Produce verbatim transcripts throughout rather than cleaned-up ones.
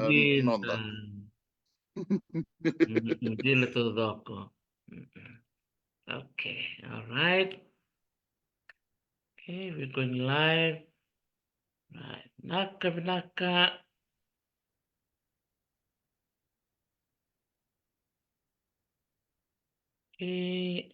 Dina. Noda. Mm, dina taucoko. Mm-mm. Okay, all right. Okay, we're going live. Right. Vinaka, vinaka. Okay.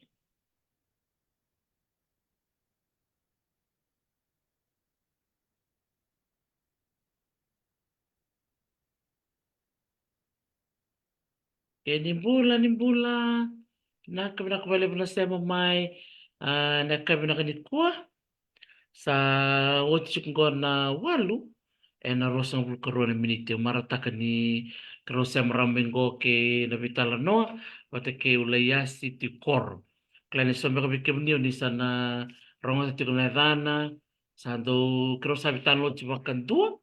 E, ni bula, ni bula. Vinaka, vinaka vakalevu na sema mai. A, na yakavi vinaka nikua. Sa oti tiko qo na walu ena ruasagavulu ka rua na miniti. Au marautaka ni keirau sema rawa mai qo kei na veitalanoa vata kei Ulaiasi Tikoro. Kila ni so beka vei kemuni o ni sa na rogoca tiko na yacana, sa dau keirau sa veitalanoa oti vakadua.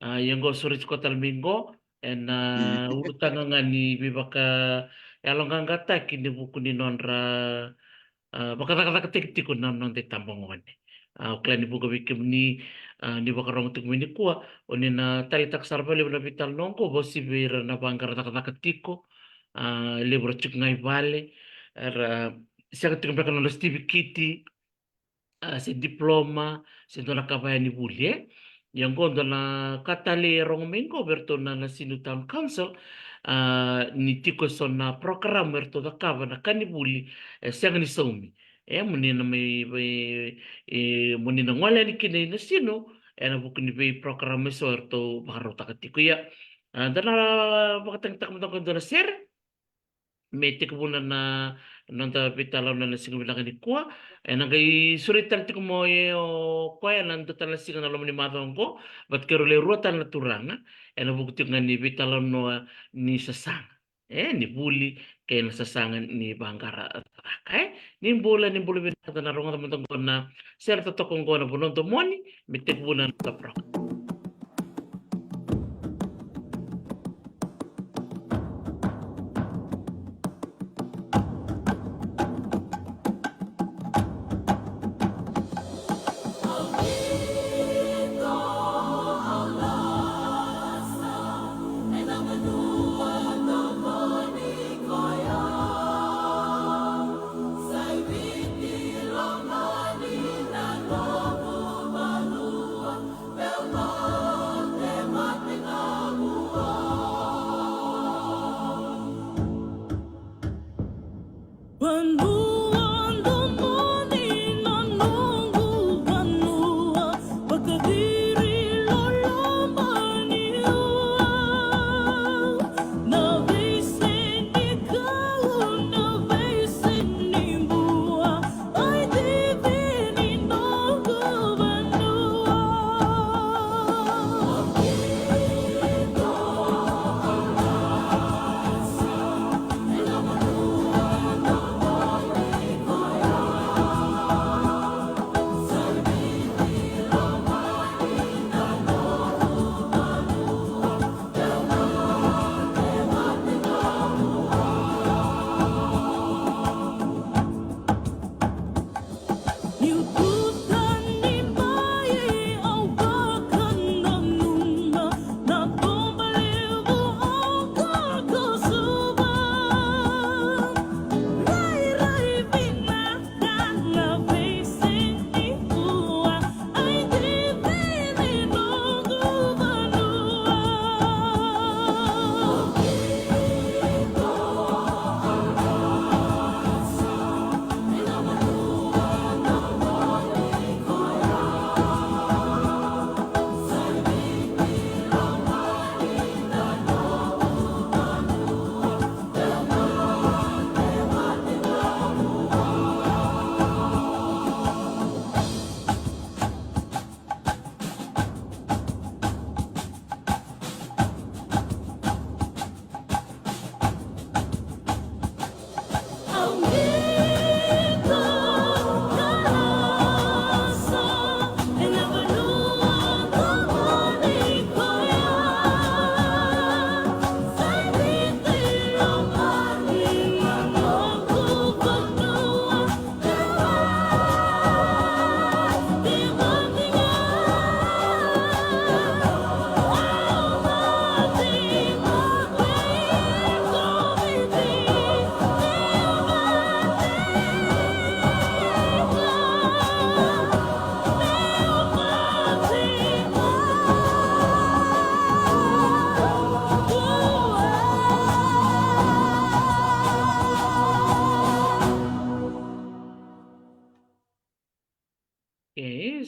A, ia qo sureti koya tale mai qo ena ulutaga ga ni veivakayaloqaqataki ni vuku ni nodra, a, vakacakacakataki tiko na noda itabagone. A, au kila ni vuqa vei kemuni, a, ni vakarogo tiko mai nikua, o ni na taleitaka sara vakalevu na veitalanoa qo, vauci vei ira na vaqara cakacaka tiko, a, levu era tiko ga i vale, era sega tiko beka na nodra sitivikiti, a, se diploma, se dua na ka vaya ni vuli, e. Ia qo dua na ka talei e rogo mai qo vei iratou na Nasinu Town Council, a, ni tiko eso na program eratou cakava na ka ni vuli, e sega ni saumi. E, mo ni na mai, mai, e, mo ni na gole yani kina i Nasinu, ena vuku ni vei program eso eratou vakarautaka tiko. Ia, a, da na vakatagitaka mada qo e dua na sere me tekivuna na noda veitalanoa ena siga vinaka nikua. Ena qai sureti tale tiko mai o koya ena dua tale na siga ena loma ni macawa qo, vata kei rau le rua tale na turaga, ena vuku tiko ga ni veitalanoa ni sasaga, e, ni vuli kei na sasaga ni vaqara cakacaka, e. Ni bula, ni bula vinaka. Da na rogoca mada qo na sere totoka qo na Vanua Domoni me tekivuna na noda program.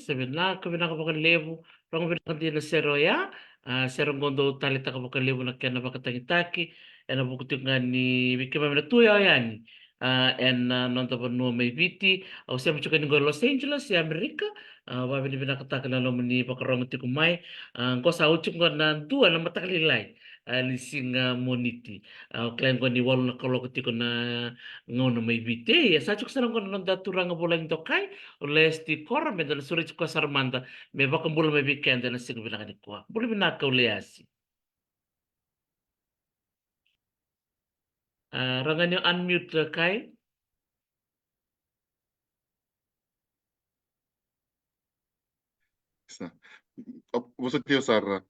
Sa vinaka, vinaka vakalevu. Rogo vinaka dina na sere oya. A, sere oqo dau taleitaka vakalevu na kena vakatagitaki ena vuku tiko ga ni vei keimami na tu yawa yani, a, ena, a, noda vanua mai Viti. Au sema tiko yani qo e Los Angeles, e Amerika. A, vavinavinakataka na nomuni vakarogo tiko mai. A, qo sa oti tiko qo na dua na mataka lailai, a, ni siga Moniti. A, o kila qo ni walu na kaloko tiko na gauna mai Viti. Ia, sa tiko sara qo na noda turaga vulagi dokai, o Lesti Koro, me da na sureti koya sara mada me vakabula mai vei keda ena siga vinaka nikua. Bula vinaka, o Leiasi. A, rawa ga ni o unmute, a, kai. Sa. O, vosoti au sara.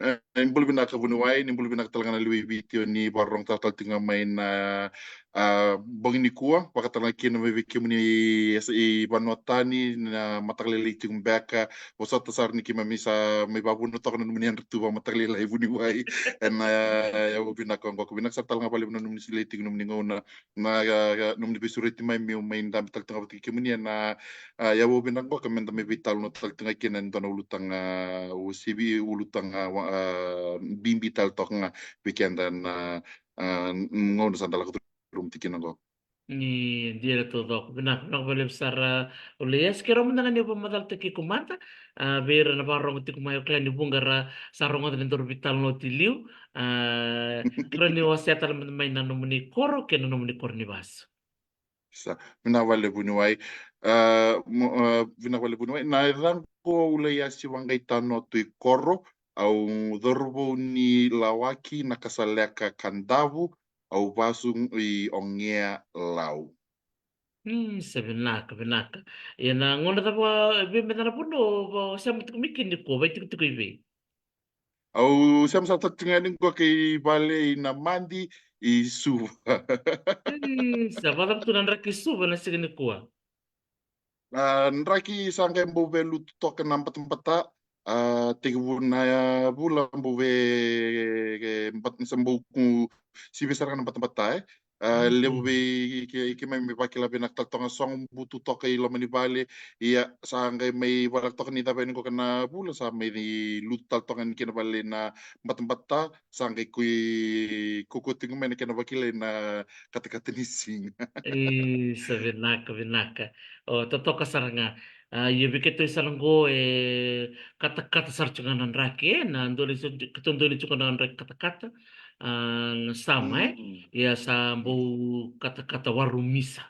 Amen. E, ni bula vinaka vuniwai, ni bula vinaka tale ga na lewe i Viti o ni vakarorogo tale tiko ga mai na, a, bogi nikua, vakatalega kina mai vei kemuni e, e vanua tani na mataka lailai tiko beka, vosota sara ni keimami sa mai vavuna toka na nomuni yadra tu vakamataka lailai vuniwai. Ena, e, yavu vinaka oqo, vinaka sara tale ga vakalevu na nomuni solia tiko nomuni gauna, na, a, a, nomuni veisureti mai meu mai dabe tale tu ga vata kei kemuni ena, a, yavu vinaka oqo ka meda mai veitalanoa tale tu ga kina e dua na ulutaga, a, uasivi ulutaga, a, a, bibi tale toka ga vei keda na, a, gauna sa da lako curuma tiko kina oqo. Ni dina taucoko. Vinaka, vinaka vakalevu sara, a, o Leiasi. Keirau mada ga ni vakamacalataki iko mada, a, vei ira na vakarogo tiko mai, o kila ni vuqa ra sa rogoca ni daru veitalanoa oti liu. A, keirau ni wasea tale mada mai na nomuni koro kei na nomuni koro ni vasu. Sa, vinaka vakalevu vuniwai. A, mo-, a, vinaka vakalevu vuniwai. Na yacaqu o Leiasi Waqaitano Tuikoro, au cauravou ni Lawaki, Nakasaleka, Kadavu, au vasu i Ogea, Lau. Mm, sa vinaka, vinaka. Ia na gauna cava, vei mada na vanua o sema tiko mai kina nikua, vaitikotiko i vei? Au sema sara tale tu ga yani qo kei vale i Namadi i Suva. Mm, sa vakacava tu na draki i Suva na siga nikua? A, draki sa qai bau veilutu toka na batabata, a, tekivu na vula bau vei, e, bat-, sa bau ku-, sivi sara ga na batabata, e. A, levu vei ke-, keimami me vakila vinaka tale toka ga, sogo butu toka i loma ni vale. Ia, sa qai mai vale toka ni cava yani qoka na vula, sa mai lutu tale toka ga ni kena vale na batabata, sa qai kui-, kaukaua tiko mai na kena vakilai na katakata ni siga. E, sa vinaka, vinaka. O, totoka sara ga. A, ia vei keitou sara qo e katakata sara tiko ga na draki, e, na dua ni so-, keitou dua ni tiko na draki katakata, a, na sama, e. Mm. Ia sa bau katakata warumisa.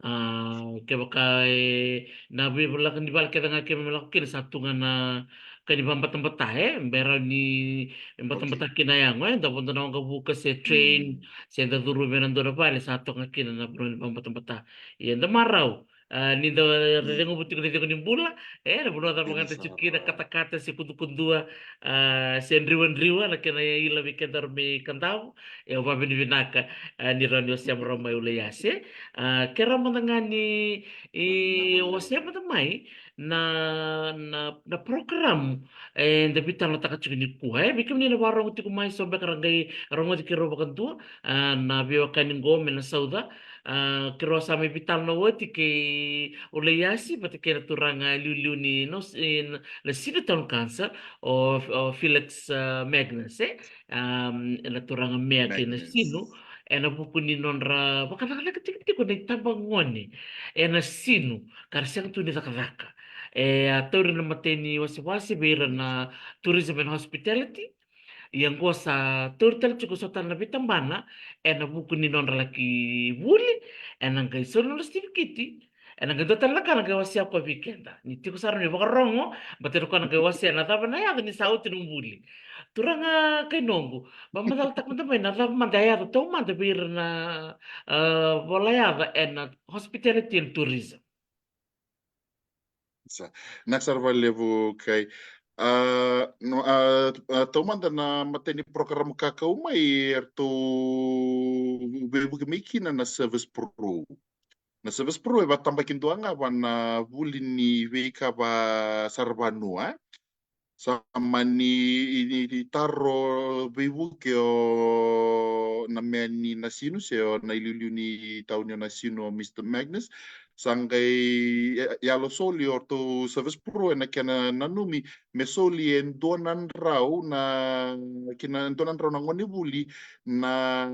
A, kevaka, e, na veivalaka ni vale kece ga keimami lako kina sa tu ga na ka ni vabatabata, e, bera ni batabata kina yago, e, da vodo na waqavuka se train, se da curu vei na dua na vale sa toka kina na vanua ni vabatabata. Ia da marau. A, ni da raica guvu tiko na cegu ni bula, e, na vanua cava ga da tiko kina, katakata se kudukudua, a, se driwadriwa na kena ila vei kedaru mai Kadavu. E, au vavinavinaka, a, ni rawa ni o sema rawa mai, o Leiasi. A, keirau mada ga ni, e, o sema mada mai na, na, na program, e, da veitalanoataka tiko nikua, e, vei kemuni na vakarogo tiko mai, so beka ra qai rogoci keirau vakadua, a, na veiwekani qo mai Nasauca. A, keirau sa mai veitalanoa oti kei o Leiasi vata kei na turaga liuliu ni nos-, e, na, na Sinu Town Council, o, o Felix, a, Magnus, e? A, na turaga meya kei na Sinu, ena vuku ni nodra vakacakacaka tikitiki na itabagone ena Sinu ka ra sega tu ni cakacaka. E a tauri na matai ni wasewase vei ira na tourism and hospitality. Ia qo sa tauri tale tiko so tale na veitabana ena vuku ni nodra laki vuli, ena qai soli nodra sitivikiti, ena qai dua tale na ka na qai wasea koya vei keda. Ni tiko sara ni vakarogo, baleta ni koya na qai wasea na cava na yaca ni sa oti na buli. Turaga kai noqu, vakamacalataka mada mai na cava mada e yaco taumada vei ira na, a, vola yaca ena hospitality and tourism. Sa, na sara vakalevu kai. A, no, a, a, taumada na matai ni porokaramu ka kau mai eratou veivuke mai kina na Service Pro. Na Service Pro e vakatabakidua ga va na vuli ni veika va saravanua, e. Sa mani i, i, i taro veivuke o na meya ni Nasinu se o na iliuliu ni tauni o Nasinu o Mister Magnus. Sa qai ya- yalo soli o ratou service pro ena kena nanumi me soli e dua na drau na kina dua na drau na gonevuli na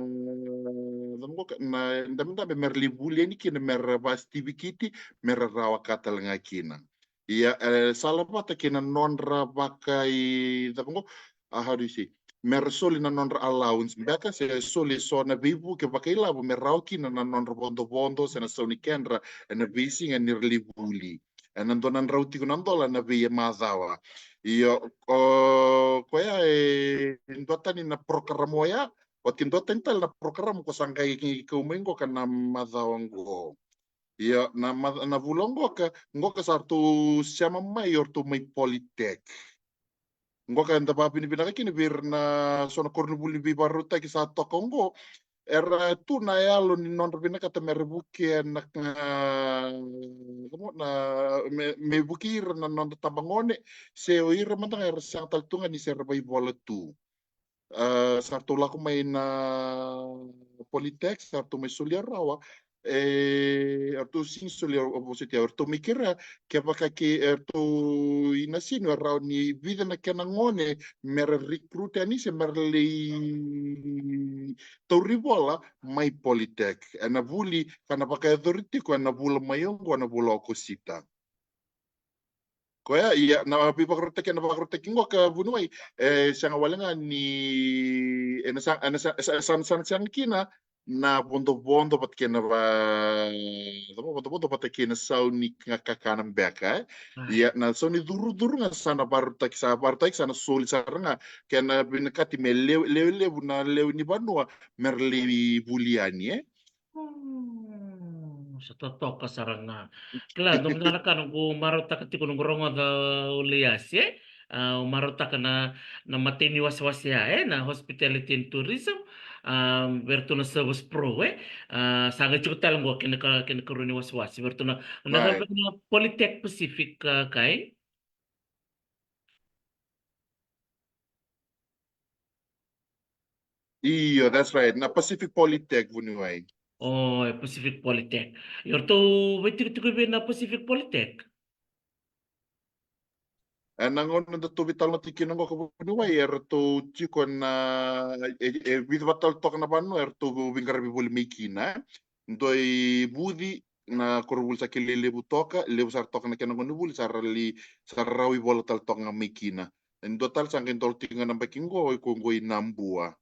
na dabedabe me ra lai vuli yani kina me ra vasitivikiti me ra rawa ka tale ga kina. Ia e sala vata kei na nodra vaka i cava qo, a how do you say, me ra soli na nodra allowance beka se soli so na veivuke vakailavo me rawa kina na nodra vodovodo se na sau ni kedra ena veisiga ni ra lai vuli. Ena dua na drau tiko na dola na vei e macawa. Io, o koya e dua tani na program oya, oti dua tani tale na program ko sa qai kau mai qoka na macawa qo. Ia na ma- na vula qoka qoka sa ratou sema mai o ratou mai Polytech. Qoka eda vakavinavinaka kina vei ira na so na koronivuli ni veivakarautaki sa toka oqo. Era tu na yalo ni nodra vinakata me ra vukea na na me, me vukei ira na noda tabagone se o ira mada ga era sega tale tu ga ni se ra vaivola tu. A, sa ratou lako mai na Polytech, sa ratou mai solia rawa e ratou sigi solia o vosoti au, ratou mai kerea kevaka ke ratou ina sinu e rawa ni vica na kena gone me ra recruit yani se me ra lai tauri vola mai Polytech ena vuli ka na vakayacori tiko ena vula mai oqo na vula o Okosita. Koya ia na veivakarautaki na vakarautaki qoka vuniwai e sega wale ga ni ena sa ena sa sa sa sa sega kina na vodovodo vata kei na va vodovodo vata kei na sau ni kakana beka e. Ia na sau ni curucuru ga sa na vakarautaki sa vakarautaki sa na soli sara ga kei na vinakati me lewe lewe levu na lewe ni vanua me ra lai vuli yani e. Sa totoka sara ga. Kila, dua mada na ka noqu marautaka tiko noqu rogoca o Leiasi e. A, au marautaka na na matai ni wasewase ya e na hospitality and tourism. A, vei ratou na service pro e. A, sa qai tiko tale qo kena ka kena karua ni wasewase vei ratou na na Polytech Pacific ka e. Io, that's right. Na Pacific Polytech vuniwai. O, e Pacific Polytech. Io, ratou veitikotiko vei na Pacific Polytech. E na gauna da tou veitalanoataki kina qoka vuniwai e ratou tiko na e, e vica vata tale toka na vanua e ratou veiqaravi voli mai kina. Dua i Vuci na koronivuli sa kele levu toka, levu sara toka na kena gonevuli sa ra li sa ra rawa i vola tale toka ga mai kina. E dua tale sa qai dola tiko ga na baki qo i ko qo i Nabua.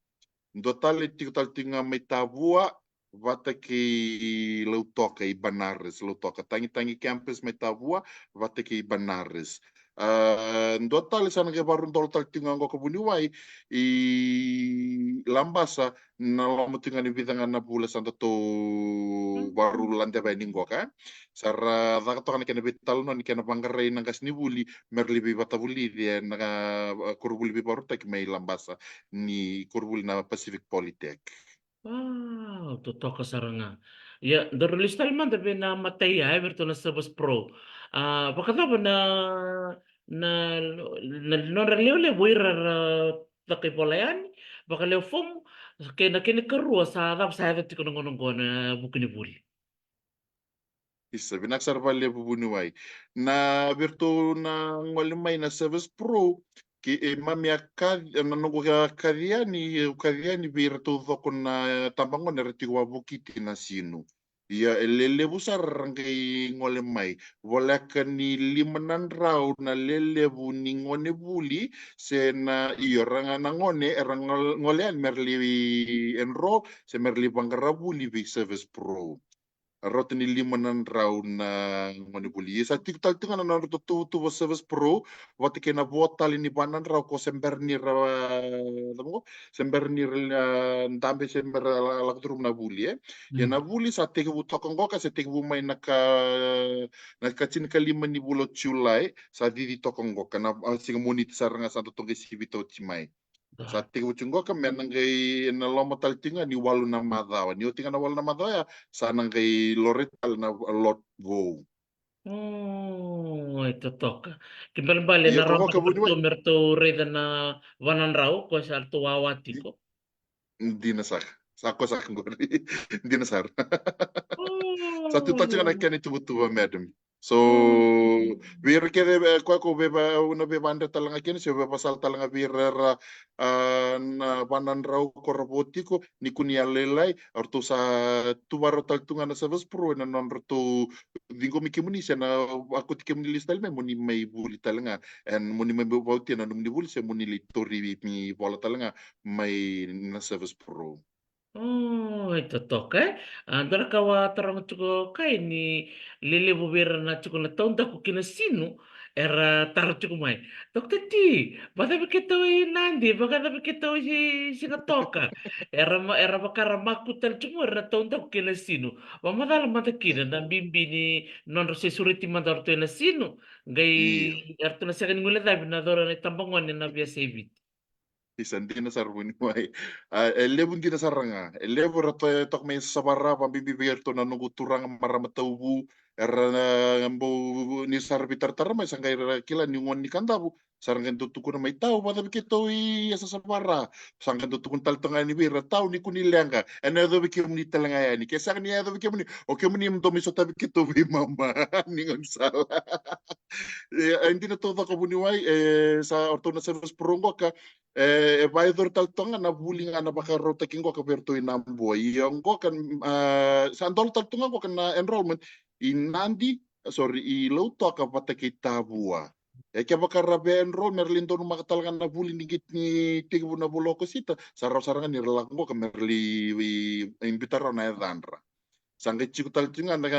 Dua tale tiko tale tiko ga mai Tavua vata kei Lautoka i Banares, Lautoka tagitagi campus mai Tavua vata kei Banares. A, dua tale sa na qai varu dola tale tiko ga qoka vuniwai i Labasa na loma tiko ga ni vica ga na vula sa datou varu ladeva yani qoka. Sa ra caka toka na kena veitalanoa ni kena vaqarai na qasenivuli me ra lai veivatavulici e na koronivuli veivakarautaki mai Labasa ni koronivuli na Pacific Polytech. Wow, totoka sara ga. Ia, daru lesu tale mada vei na matai ya e vei ratou na service pro. A, vakacava na na na nodra lewe levu ira ra caka i vola yani vakalewe fomu kei na kena karua sa cava sa yaco tiko na gauna oqo na vuku ni vuli. Isa, vinaka sara vakalevu vuniwai. Na vei ratou na gole mai na service pro keimami a kaci na noqu kaci yani, au kaci yani vei iratou coko na tabagone era tiko wavokiti na sinu. Ia e lelevu sara ra qai gole mai. Voleka ni lima na drau na lelevu ni gone vuli se na io ra ga na gone era gole yani me ra lai enroll se me ra lai vaqara vuli vei service pro. Rauta ni lima na drau na gone vuli. Ia sa tiko tale tiko ga na nodratou tuvatuva service pro vata kei na vo tale ni va na drau ko se bera ni ra cava qo se bera ni ra dabe se bera lako curuma na vuli e. Ia na vuli sa tekivu toka qoka se tekivu mai na ka na ka tinikalima ni vula o Julai sa cici toka qoka na siga Moniti sara ga sa datou qai sivita oti mai. Sa tekivu tiko qoka me na qai na loma tale tiko ga ni walu na macawa ni oti ga na walu na macawa ya sa na qai lore tale na lot vou. Oi, totoka. Ke balebale na rogoca vuniwai me ratou raica na vanadrau ko sa ratou wawa tiko. Dina saka. Sa ko saka qori. Dina sara. Sa tu tale ga na kena ituvatuva, madam. So vei ira kece, e, koya ko veiva, au na veivadre tale ga kina se veivasala tale ga vei ira era, a, na vanadrau ko ra vo tiko ni kua ni yalolailai, eratou sa tu vakarau tale tu ga na service pro ena nodratou ciqomi kemuni se na vakuti kemuni lesu tale mai mo ni mai vuli tale ga, and mo ni mai vautia na nomuni vuli se mo ni lai tauri ni vola tale ga mai na service pro. O, e totoka, e. A, dua na ka au taroga tiko, Kai, ni lelevu vei ira na tiko na taudaku kei na sinu, era taro tiko mai, Doctor T, vacava keitou i Nadi, vacava keitou i Sigatoka. Era ma-, era vaka ra makuta tale tiko mai ira na taudaku kei na sinu. Vamacala mada kina na bibi ni nodra se sureti mada o ratou ena sinu, qai eratou na sega ni guilecavi na cauravou, na itabagone, na veiyasai Viti. Isa, dina sara, vuniwai. A, e levu dina sara ga. E levu eratou e toka mai savara, vabibi vei iratou na noqu turaga, marama tauvu, era na bau ni sara veitaratara mai, sa qai ra kila ni gone ni Kadavu, sa ra qai dau tukuna mai, tau, vacava keitou i yasa savara. Sa qai dau tukuna tale toka ga yani vei ira, tau, ni kua ni leqa, ena yacovi kemuni tale ga yani. Ke sega ni yacovi kemuni, o kemuni mo dou mai sotavi keitou veimama ni gaunisala. E, e dina taucoko, vuniwai, e, sa o ratou na service pro qoka, e, e vakayacori tale toka ga na vuli ga na vakarautaki qoka vei iratou i Nabua. Ia qoka, a, sa dola tale tu ga qoka na enrollment i Nadi, sorry, i Lautoka vata kei Tavua. E kevaka ra via enroll me ra lai donumaka tale ga na vuli ni qai tekivu na vula o Okosita, sa rawa sara ga ni ra lako qoka me ra lai, i, i, biuta rawa na yacadra. Sa qai tiko tale tu ga na, a,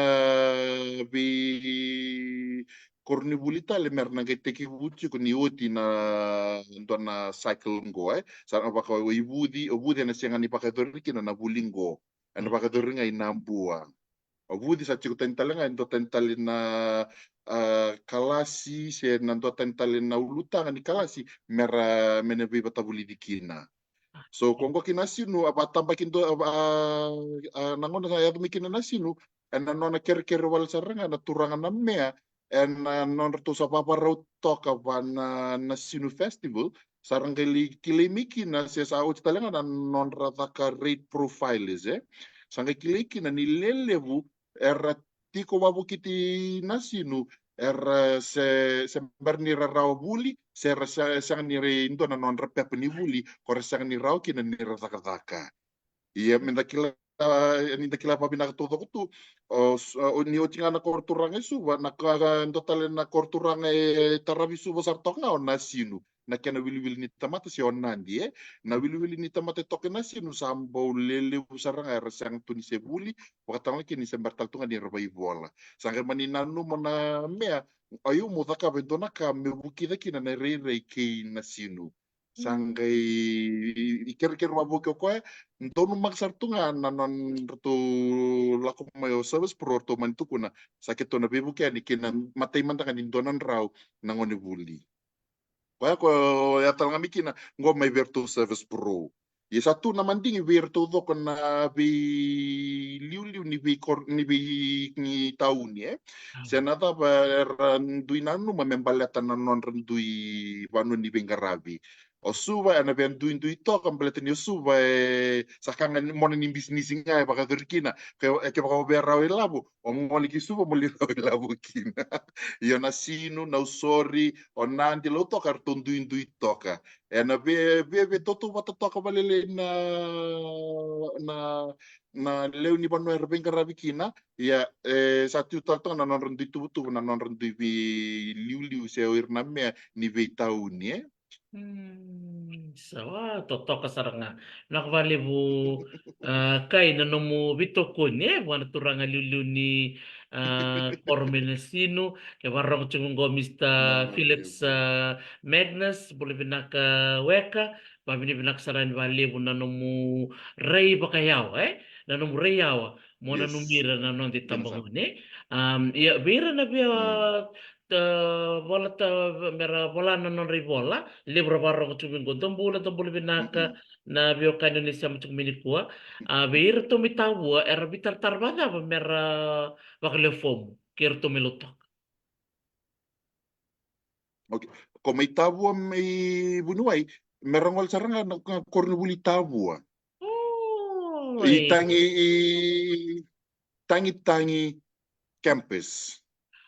veikoronivuli tale me ra na qai tekivu tiko ni oti na dua na cycle qo, e. Sa na vaka o Vuci, o Vuci ena sega ni vakayacori kina na vuli qo. Ena vakayacori ga i Nabua. O Vuci sa tiko tani tale ga e dua tani tale na, a, kalasi se na dua tani tale na ulutaga ni kalasi me ra, me na veivakavulici kina. So ko qo kina Nasinu, a vatabaki dua, a, a, a, na gauna sa yaco mai kina Nasinu, ena nona kerekere wale sara ga na turaga na Mea, ena nodratou sa vavarau toka va na, Nasinu Festival, sa ra qai lai kilai mai kina, se sa oti tale ga na nodra caka raid profilers, e. Sa qai kilai kina ni lelevu era tiko wavokiti Nasinu, era se, se bera ni ra rawa vuli, se ra se, sega ni ra dua na nodra pepa ni vuli, ko ra sega ni rawa kina ni ra cakacaka. Ia me da kila, ni da kila vavinaka taucoko tu, o, s-, o, ni oti ga na koro turaga e Suva, na ka, ka dua tale na koro turaga e taravi Suva sara toka ga o Nasinu. Na kena wiliwili ni tamata se o Nadi, e. Na wiliwili ni tamata e toka e Nasinu sa bau lelevu sara ga era sega tu ni se vuli, vakatalaki ni se bera tale tu ga ni ra vaivola. Sa qai mani nanuma na Mea, o iau mo cakava e dua na ka me vukica kina na irairai kei Nasinu. Sa qai i, i kerekere wavoki o koya, donumaka sara tu ga na nodratou lako mai o service pro, ratou mani tukuna, sa keitou na veivuke yani kei na matai mada ga ni dua na drau na gone vuli. Koya ko ya tale ga mai kina qo mai vei iratou service pro. Ia sa tu na madigi vei ira taucoko na veiliuliu ni veikor-, ni vei, ni tauni, e. Se na cava era dui nanuma me baleta na nodra dui vanua ni veiqaravi. O Suva ena via duidui toka baleta ni o Suva e sa ka ga ni mona ni bisinisi ga e vakayacori kina. Ke, e kevaka o via rawa ilavo, o gole ki Suva mo lai rawa ilavo kina. Ia o Nasinu, Nausori, o Nadi, Lautoka, eratou duidui toka. Ena via, via, via tautauvata toka vakalailai na, na, na lewe ni vanua era veiqaravi kina. Ia, e, sa tu tale toka na nodra dui tuvatuva, na nodra dui veiliuliu se o ira na Mea ni veitauni, e. Mm, sa, a, totoka sara ga. Vinaka vakalevu, a, Kai, na nomu veitokoni, e, vua na turaga liuliu ni, a, koro mai Nasinu, ke vakarorogo tiko qo, Mister Felix, a, Magnus, bula vinaka weka, vavinavinaka sara yani vakalevu na nomu rai vakayawa, e, na nomu rai yawa, mo nanumi ira na noda itabagone. Am, ia, vei ira na via, a, vola ta, me ra vola na nodra ivola, levu ra vakarorogo tiko vei qo, dou bula, dou bula vinaka, na veiwekani ni sema tiko mai nikua. A, vei iratou mai Tavua, era veitaratara vakacava me ra vakalewe fomu kei iratou mai Lautoka? Okay. Ko mai Tavua, mai vuniwai, me ra gole sara ga na, na koronivuli Tavua. O, i tagi i, Tagitagi campus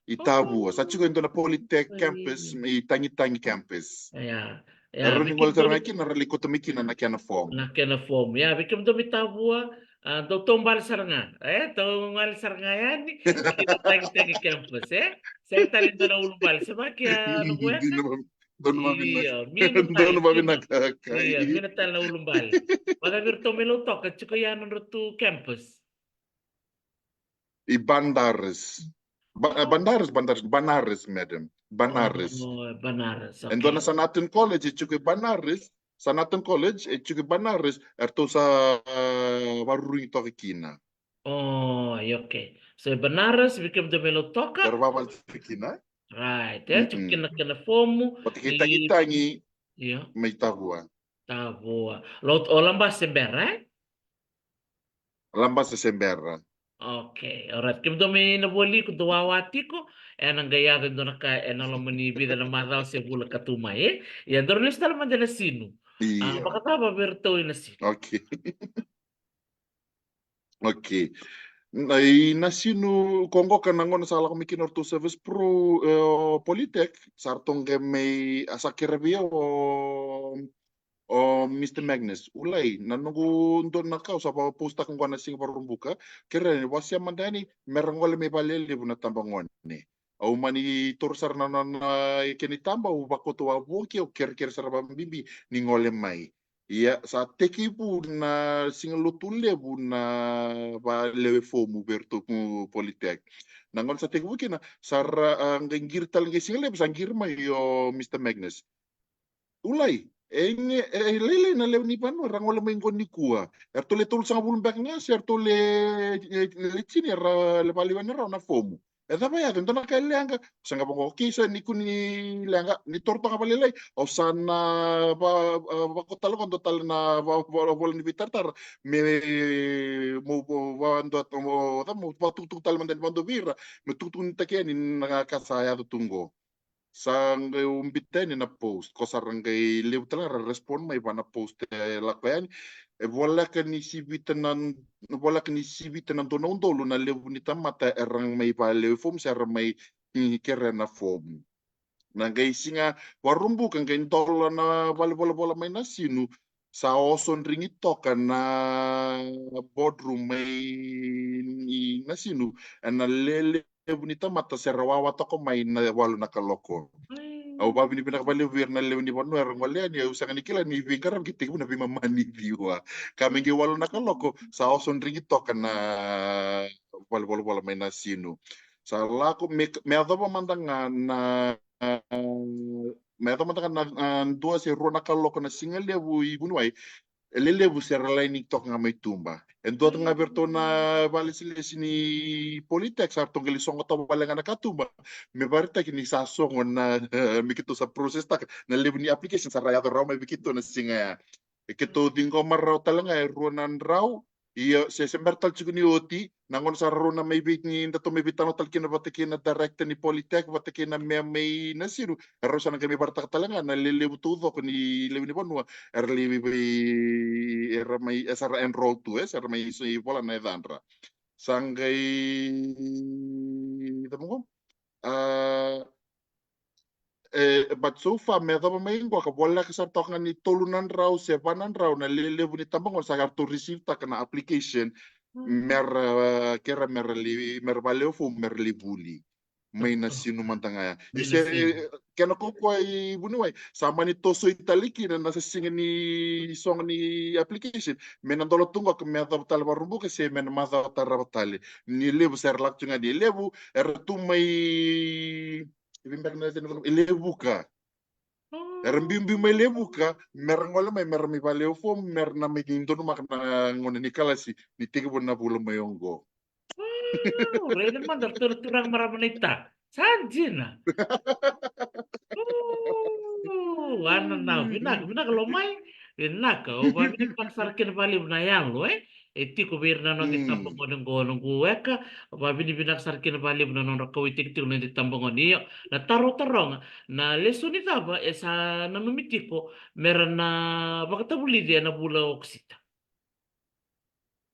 i Tavua. Sa tiko e dua na Polytech campus i Tagitagi campus. Ia, ia, era ni gole sara ga kina, ra lai koto mai kina na kena form. Na kena form. Ia, vei kemudou mai Tavua, a, dou taubale sara ga. E, taubale sara ga yani. Kina Tagitagi campus, e? Sega tale dua na ulubale. Se vaki a noqu weka. Donu vavinaka. Io, mina tale. Donu vavinaka. Io, mina tale na ulubale. Vaka vei iratou mai Lautoka, tiko ya nodratou campus. I Bandaras. Ba-, eh, Bandaras, Bandaras, Banaras, madam. Banaras. Oh, Banaras, e dua na Sanatan College, e tiko i Banaras. Sanatan College, e tiko i Banaras. Eratou sa, ah, varurugi toka kina. Oh, okay. So, Banaras, vei kemudou mai Lautoka. Era vavale tiko kina. Right. E tiko kina, kena fomu. Vata kei Tagitagi. Io. Mai Tavua. Tavua. Lo, o Labasa se bera, e? Labasa se bera. Okay, alright. Kemudou mai Navua Liku, dou wawa tiko, ena qai yaco e dua na ka ena loma ni vica na macawa se vula ka tu mai, e? Ia, daru lesu tale mada ena sinu. Io. A, vakacava vei iratou i Nasinu? Okay. Okay. Na, i Nasinu, ko qoka na gauna sa lako mai kina o ratou Service Pro, e, o Polytech, sa ratou qai mai, a, sa kerea vei au o, o Mister Magnus. Ulai, na noqu dua na ka au sa va-, postaka qo na siga Vakaraubuka, kerea ni wasea mada yani, me ra gole mai valelevu na tabagone. Au mani taura sara na, na, na kena itaba, au vakauta wavoki, au kerekere sara vakabibi ni gole mai. Ia, sa tekivu na siga Lotulevu na valewe fomu vei iratou Polytech. Na gauna sa tekivu kina, sa ra, a, qai qiri tale qai siga levu, sa qiri mai o Mister Magnus. Ulai, e, e, e lailai na lewe ni vanua era gole mai qo nikua. Eratou le tolusagavulu beka ga, se eratou le, e, le tini era le valewena rawa na fomu. E cava e yaco, e dua na ka e leqa? Sa qai vaqo, okay, sa ni kua ni leqa, ni toro toka vakalailai. Au sa na va, a, vakauta tale qo dua tale na va, va, vola ni veitaratara. Me, mo, mo, va, dua, mo, ca, mo, vakatukutuku tale mada ni vadua vei ira. Me tukutukunitaki yani na ka sa yaco tu qo. Sa qai ubita yani na post, ko sa ra qai levu tale ga ra respond mai va na post e lako yani. E voleka ni sivita na, voleka ni sivita na dua na udolu na levu ni tamata era mai valewe fomu se ra mai, mm, kerea na fomu. Na qai siga Vakaraubuka qai dola na valevolavola mai Nasinu, sa oso drigi toka na boardroom mai Nasinu, ena lelevu ni tamata se ra wawa toka mai na walu na kaloko. Au vavinavinaka valevu vei ira na lewe ni vanua era gole yani, au sega ni kila ni veiqaravi ke tekivu na veimama ni ciwa. Ka me qai walu na kaloko, sa oso drigi toka na valevolavola mai Nasinu. Sa lako, me, me yacova mada ga na, me yacova mada ga na, a, dua se rua na kaloko na siga levu i vuniwai, e lelevu se ra laini toka ga mai tuba. E dua ga vei iratou na valesilesi ni Polytech, sa ratou qai lai sogo toka vale ga na katuba. Me vakaraitaki ni sa sogo na, me keitou sa process taka na levu ni application sa ra yaco rawa mai vei keitou na siga ya. E keitou ciqoma rawa tale ga e rua na drau, ia se, se bera tale tiko ni oti, na gauna sa rau na mai vei, ni datou mai veitalanoa tale kina vata kei na director ni Polytech, vata kei na mayor mai Nasinu, e rau sa na qai mai vakaraitaka tale ga na lelevu taucoko ni lewe ni vanua era lai vei, era mai, e sa ra enroll tu, e sa ra mai so i vola na yacadra. Sa qai, cava qo? A, e, but so far me yacova mai qo ka voleka sara toka ga ni tolu na drau se va na drau na lelevu ni tabagone sa ratou receive taka na application, mm, me ra, e, kerea me ra lai, me ra valewe fomu me ra lai vuli. Mai Nasinu mada ga ya. Mai Nasinu. Kena kaukaua i vuniwai, sa mani tosoi tale kina na siga ni sogo ni application. Me na dola tu qo ka me yacova tale Vakaraubuka se me na macawa tarava tale. Ni levu se ra lako tu ga ni levu, era tu mai, e vei beka na yacana, e Levuka. Oh. Era biubiu mai Levuka, me ra gole mai, me ra mai valewe fomu, me ra na mai donumaka na gauna ni kalasi, ni tekivu na vula mai oqo. Wow, raica mada ratou na turaga marama naita. Sa dina. Wow, ananau, vinaka, vinaka Lomai. Vinaka, au vavinavinaka sara kina valevu na yalo, e? E tiko vei ira na noda itabagone qo, noqu weka, au vavinavinaka sara kina valevu na nodra kauwaitaki tiko na noda itabagone. Io, na taro taroga, na lesoni cava e sa nanumi tiko me ra na vakatavulici ena vula o Okosita?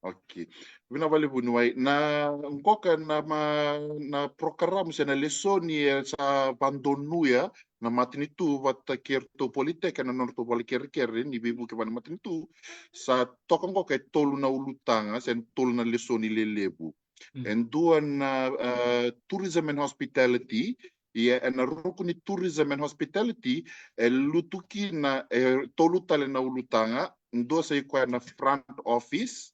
Okay. Vinaka vakalevu vuniwai. Na qoka na ma, na program se na lesoni e sa vadonuya na matanitu vata kei ratou Polytech ena nodratou vola kerekere ni veivuke vua na matanitu. Sa toka qoka e tolu na ulutaga se tolu na lesoni lelevu. Mm. E dua na, uh, tourism and hospitality. Ia ena ruku ni tourism and hospitality e lutu kina e tolu tale na ulutaga. Dua sa i koya na front office,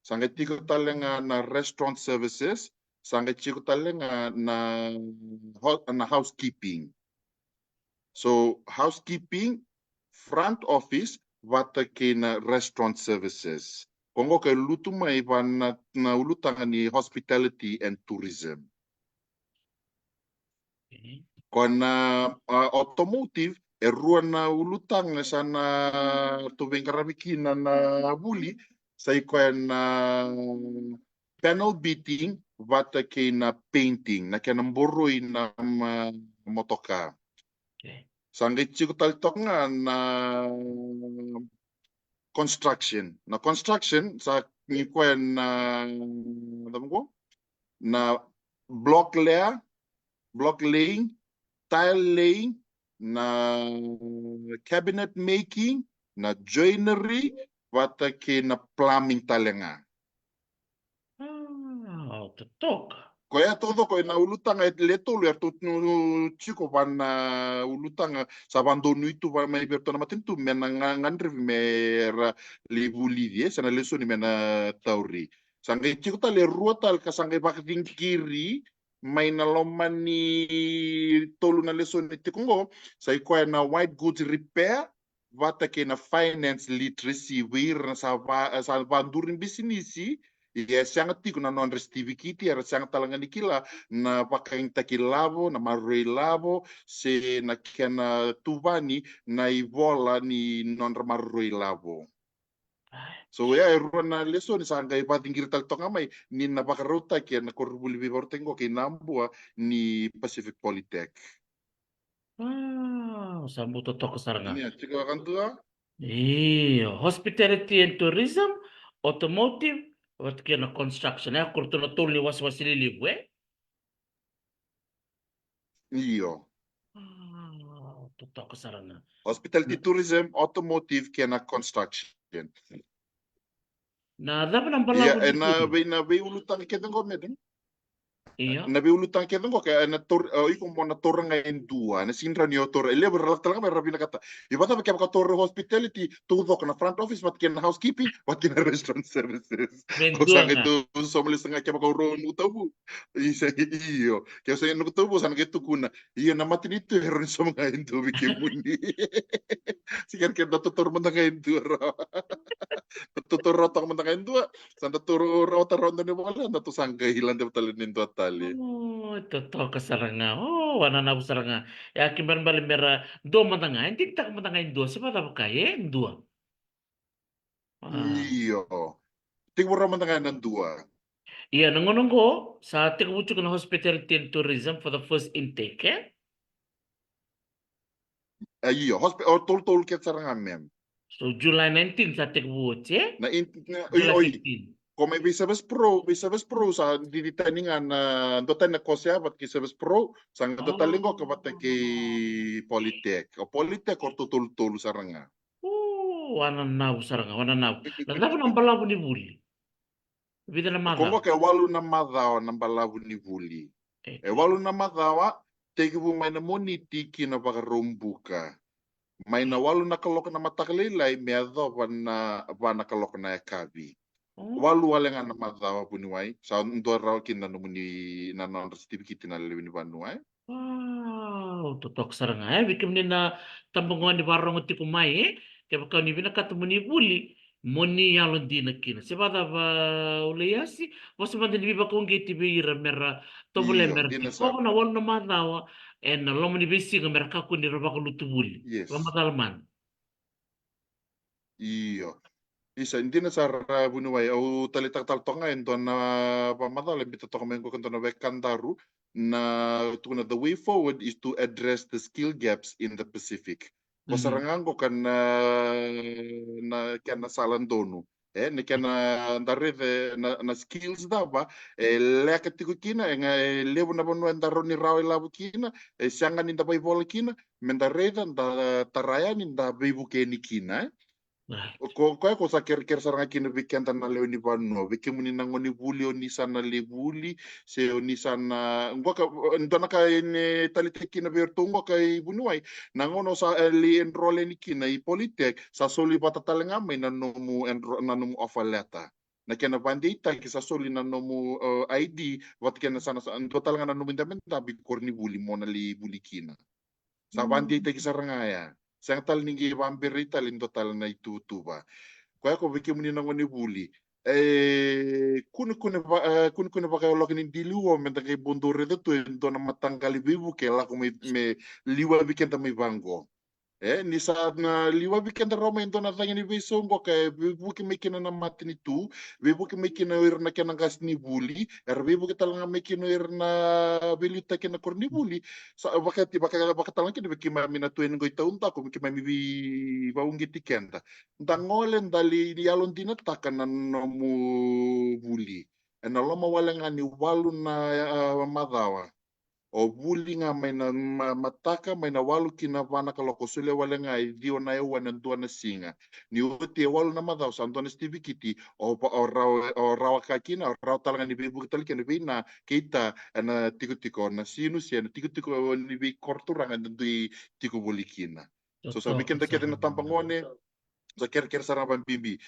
sa qai tiko tale ga na restaurant services, sa qai tiko tale ga na, na housekeeping. So housekeeping, front office vata kei na restaurant services. Ko qoka e lutu mai va na, na ulutaga ni hospitality and tourism. Ko na, uh, automotive e rua na ulutaga sa na ratou veiqaravi kina na vuli, sa i koya na panel beating vata kei na painting, na kena boroi na ma, motoka. Okay. Sa qai tiko tale toka ga na construction. Na construction sa i koya na, na, na block layer, block laying, tile laying, na cabinet making, na joinery vata kei na plumbing tale ga. Ah, totoka. Koya taucoko ena ulutaga e le tolu eratou tiko va na ulutaga sa vadonui tu va mai vei iratou na matanitu me na ga, gadrevi me ra lai vulici e se na lesoni me na tauri. Sa qai tiko tale e rua tale ka sa qai vakacigiri mai na loma ni tolu na lesoni tiko qo, sa i koya na white goods repair vata kei na finance literacy vei ira na sa va, sa vaduri bisinisi. Ia e sega tiko na nodra sitivikiti, era sega tale ga ni kila na vakayagataki lavo, na maroroi lavo, se na kena tuvani na ivola ni nodra maroroi lavo. So ia e rua na lesoni sa qai vacigiri tale toka mai ni na vakarautaki ena koronivuli veivakarautaki qo kei Nabua ni Pacific Polytech. Ah, sa bau totoka sara ga. Ia, tiko vakadua. Io, hospitality and tourism, automotive, vata kei na construction. E, ko ratou na tolu ni wasewase lelevu, e? Io. Ah, totoka sara ga. Hospitality, tourism, automotive kei na construction. Na cava na balavu ni vuli? Ena vei, na veiulutaga kece qo, madam. Io. Na veiulutaga kece qo, ke na taura, o iko mo na taura ga e dua, na sega ni rawa ni o taura e levu, era lako tale ga mai ra vinakata. Ia vakacava kevaka o taura hospitality, taucoko na front office vata kei na housekeeping vata kei na restaurant services. Me dua ga. Au sa qai tou sauma lesu ga kevaka au rau noqu tauvu. Isa, io. Ke au sa noqu tauvu, au sa na qai tukuna. Ia na matanitu e rawa ni sauma ga e dua vei kemuni. Sega ni kena da totoru mada ga e dua rawa. Da totoru rawa toka mada ga e dua. Sa da totoru rawa toka rawa dua na ivola, da tou sa qai lade tale ni dua tale. O, totoka sara ga. O, wananavu sara ga. Ia, kena ibalebale me ra dua mada ga. E digitaka mada ga e dua. Se vakacava ka, e dua. Io. Tekivu rawa mada ga ena dua. Ia, na gauna qo sa tekivu tiko na hospitality and tourism for the first intake, e? A, io, hospi-, o tolutolu kece sara ga, ma'am. So July nineteen sa tekivu oti, e? Na in-, na, oi, oi. July fifteen. Ko mai vei Service Pro, vei Service Pro sa didi tani ga na, dua tani na course ya vata kei Service Pro, sa ga dua tale qo ka vata kei Polytech. O Polytech o ratou tolutolu sara ga. O, wananavu sara ga, wananavu. Na cava na balavu ni vuli? Vica na macawa? Ko qo ke walu na macawa na balavu ni vuli. E walu na macawa, tekivu mai na Moniti ki na Vakaraubuka. Mai na walu na kaloko na mataka lailai me yacova na va na kaloko na yakavi. Walu wale ga na macawa vuniwai, sa dua rawa kina na nomuni, na nodra sitivikiti na lewe ni vanua, e? Wow, totoka sara ga, e? Vei kemuni na tabagone vakarorogo tiko mai, e? Kevaka ni vinakata mo ni vuli, mo ni yalodina kina. Se vakacava, Ulaiasi, vosa mada ni veivakauqeti vei ira me ra tovolea me ra tiko na walu na macawa ena loma ni veisiga me ra kakua ni ra vakalutu vuli. Yes. Vakamacala mada. Io. Isa, dina sara vuniwai, au taleitaka tale toka ga e dua na vakamacala e biuta toka mai qo ka dua na wekadaru, na tukuna the way forward is to address the skill gaps in the Pacific. Ko sara ga qo ka na, na kena sala donu. E, na kena da raica na, na skills cava e leka tiko kina, e ga e levu na vanua eda rawa ni rawa ilavo kina, e sega ni da vaivola kina, me da raica, da tara yani, da veivuke yani kina, e. Right. O ko, koya ko sa kerekere sara ga kina vei keda na lewe ni vanua, vei kemuni na gone vuli, o ni sa na lai vuli, se o ni sa na, qoka, dua na ka e taleitaki kina vei iratou qoka i vuniwai, na gauna o sa, e, lai enroll yani kina i Polytech, sa soli vata tale ga mai na nomu enro-, na nomu offer letter. Na kena vadeitaki sa soli na nomu, e, I D, vata kena sa na, sa dua tale ga na nomu idabedabe i koronivuli mo na lai vuli kina. Sa vadeitaki sara ga ya. Sega tale ni qai vaberei tale e dua tale na ituvatuva. Koya ko vei kemuni na gone vuli. E, kunekune va-, e, kunekune vakayaloka ni diliwa me da qai bodou raica tu e dua na mataqali veivuke e lako mai, me liwavi keda mai vaqo. E, ni sa na liwavi keda rawa mai e dua na cagi ni veisau qoka e veivuke mai kina na matanitu, veivuke mai kina o ira na kena qasenivuli, era veivuke tale ga mai kina o ira na veiliutaki ena koronivuli. Sa vakati, vaka, vaka tale ga kina vei keimami na tu yani qo i taudaku, me keimami veivauqeti keda. Da gole, da lai yalodinataka na nomu vuli. Ena loma wale ga ni walu na, a, macawa. O vuli ga mai na ma-, mataka, mai na walu ki na va na kaloko, solia wale ga e ciwa na aua ena dua na siga. Ni oti e walu na macawa sa dua na sitivikiti, o va-, o rawa, o rawa ka kina, o rawa tale ga ni veivuke tale kina vei na kei ta ena tikotiko o Nasinu, se na tikotiko ni veikoro turaga eda dui tiko voli kina. So, so, me keda kece na tabagone, sa kerekere sara ga vabibi.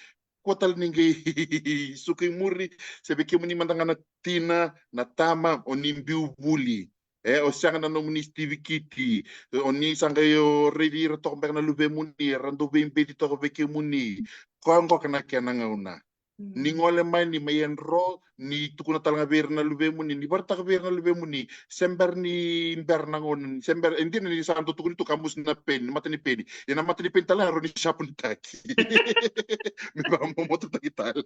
Kua tale ni qai suka i muri, se vei kemuni mada ga na tina, na tama, o ni biu vuli. E, o sega na nomuni sitivikiti, o ni sa qai o raici ira toka beka na luvemuni, era dau veibeci toka vei kemuni. Koya qoka na kena gauna. Ni gole mai, ni mai enroll, ni tukuna tale ga vei ira na luvemuni, ni vakaraitaka vei ira na luvemuni, se bera ni bera na gauna, se bera, e dina ni sa dau tukuni tu ka musu na peni, na mata ni peni. Ia na mata ni peni tale ga rawa ni shapunitaki. Me vakamomotataki tale.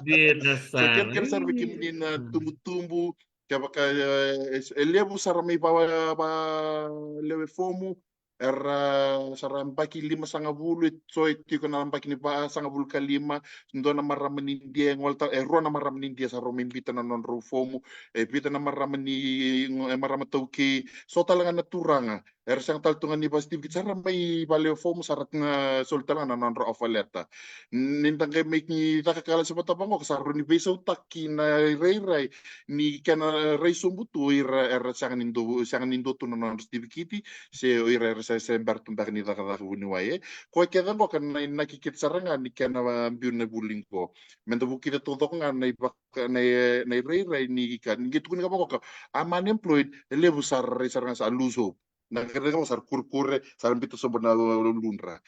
Dina. So, sara, kerekere sara vei kemuni na tubutubu, kevaka, e, e levu sara mai va, va lewe fomu, era sa ra yabaki limasagavulu, e so e tiko na yabaki ni vasagavulu ka lima, dua na marama ni Idia e gole tale, e rua na marama ni Idia sa rau mai biuta na nodrau fomu, e vica na marama ni, e marama taukei, so tale ga na turaga, era sega tale tu ga ni vasitivikiti, sa ra mai valewe fomu, sa ra na soli tale ga na nodra offer letter. Ni da qai mai caka kalasi vata vaqo, sa rau ni veisautaki na irairai ni kena rai sobu tu o ira era sega ni dua, sega ni dua tu na nodra sitivikiti, se o ira era se, se bera tu beka ni cakacaka vuniwai, e. Koya kece qoka na inaki kece sara ga ni kena, a, biu na vuli qo. Me da vukica taucoko ga na ivaka, na, na irairai ni ka, ni qai tukuni ga vaqoka, I'm unemployed, e levu sara, rai sara ga sa lose hope. Na kena ka sa ra kurekure, sa ra biuta sobu na uludra.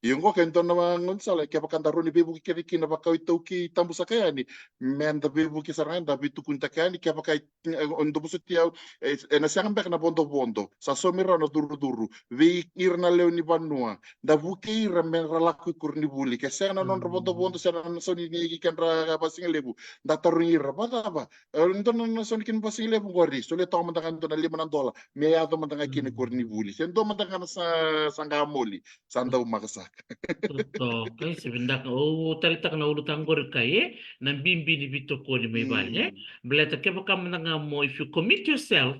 Ia qo ke dua na gaunisala, kevaka da rawa ni veivuke kece kina vaka o iTaukei Tabusaka yani, me da veivuke sara ga, da veitukunitaka yani, kevaka e, e, o dou vosoti au, e, ena sega beka na vodovodo, sa saumi rawa na curucuru vei ira na lewe ni vanua, da vukei ira me ra lako i koronivuli. Ke sega na nodra vodovodo, sega na, na sau ni, ni kedra vasigalevu, da tarogi ira, vacava, e, dua na, na sau ni kena vasigalevu qori, solia toka mada ga dua na lima na dola, me yaco mada ga kina i koronivuli. Se dua mada ga na sa, sa qamoli, sa dau maka saka. Totoka, e, se vinaka. Au taleitaka na ulutaga qori kai, e, na bibi ni veitokoni mai vale, e. Baleta kevaka mada ga mo, if you commit yourself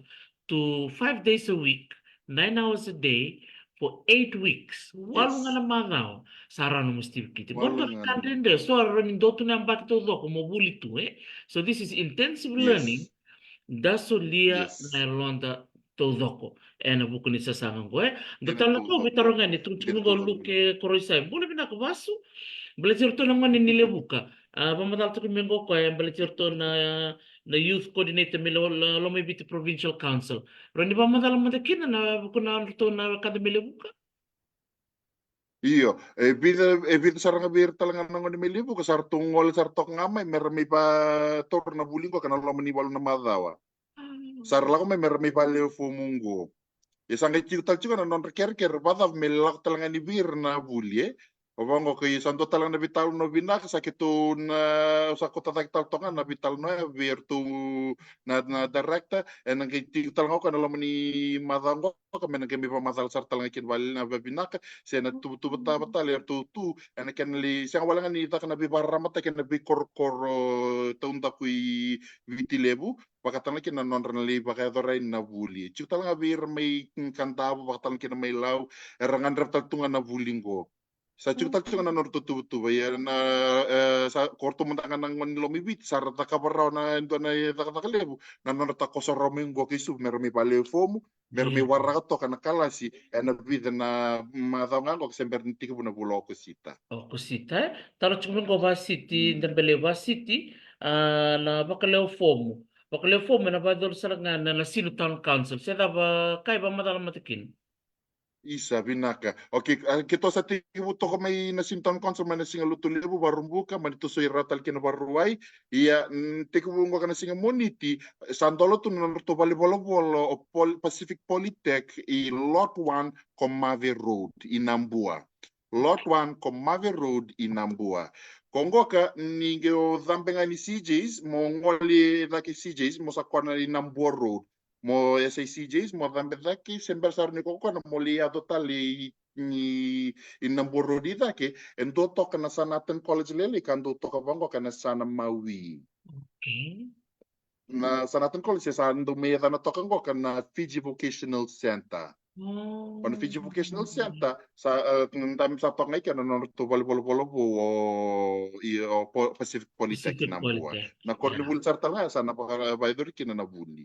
to five days a week, nine hours a day, for eight weeks, walu ga na macawa, sa rawa nomu sitivikiti. Qori dua na ka dredre, so rawa ni dua tu na yabaki taucoko mo vuli tu, e. So this is intensive learning. Da solia na yaloda taucoko ena vuku ni sasaga qo, e. Dua tale na ka au via taroga yani, tukutuku qo Luke Koroisai. Bula vinaka Vasu. Baleti iratou na gone ni Levuka. A, vakamacala toka mai qo o koya, e, baleti iratou na, na youth coordinator mai Lo-, Lo-, Lomaiviti Provincial Council. Rawa ni vakamacala mada kina ena vuku ni nodratou na wekada mai Levuka? Io, e vica, e vica sara ga vei ira tale ga na gone mai Levuka, sa ratou gole sara toka ga mai me ra mai vataura na vuli qo ena loma ni walu na macawa. Sa ra lako mai me ra mai valewe fomu qo. Ia sa qai tiko tale tiko na nodra kerekere, vacava me lako tale ga yani vei ira na vuli, e. O vaqo, ke sa dua tale ga na veitalanoa vinaka, sa keitou na, sa kota cake tale toka ga na veitalanoa ya vei iratou na, na director, ena qai tiko tale ga o koya na loma ni macawa qo, ka me na qai mai vakamacala sara tale ga kina vale na vavinaka, se na tuvatuva tale iratou tu, ena kena lai, sega wale ga ni caka na veivakararamataki ena veikorokoro taudaku i Viti Levu, vaka tale ga kina na nodra na lai vakayacora yani na vuli. Tiko tale ga vei ira mai Kadavu, vaka tale ga kina mai Lau, era gadreva tale tu ga na vuli qo. Sa tiko tale tiko ga na nodratou tuvatuva, ia na, e, sa ko ratou mada ga na gone ni loma i Viti, sa ra cakava rawa na dua na cakacaka levu, na nodra takoso rawa mai qo kei Suva, me ra mai vale fomu, me ra mai waraka toka na kalasi, ena vica na macawa ga qo, se bera ni tekivu na vula o Okosita. Okosita, e? Taro tiko mai qo Vasiti, Debele Vasiti, a, na vakalewe fomu. Vakalewe fomu, ena vakayacori sara ga na, na Sinu Town Council. Se cava ka e vakamacala mada kina? Isa, vinaka. Okay, a, keitou sa tekivu toka mai na Sinu Town Council mai na Siga Lotulevu, Vakaraubuka, mani tosoi rawa tale kina Vakarauwai. Ia, mm, tekivu qo ka na siga Moniti, sa dola tu na nodratou valenivolavola o Pol-, Pacific Polytech i Lot one ko Mave Road i Nabua. Lot one ko Mave Road i Nabua. Ko qoka ni qai o cabe ga ni C Js, mo gole cake C Js, mo sa kona i Nabua Road. Mo yasa i C Js, mo cabe cake, se bera sara ni ko kona mo lai yaco tale i, i, i Nabua Road i cake, e dua toka na Sanatan College lailai ka dau toka vaqoka na Sana Maui. Okay. Na Sanatan College, e sa dau mai yacana toka qoka na Fiji Vocational Center. Oh. O na Fiji Vocational Center, sa, e, da sa toka ga i kea na nodratou valenivolavola vou o, i, o Po-, Pacific Polytech i Nabua. Pacific Polytech, na koronivuli sara tale ga sa na vaka-, vakayacori kina na vuli.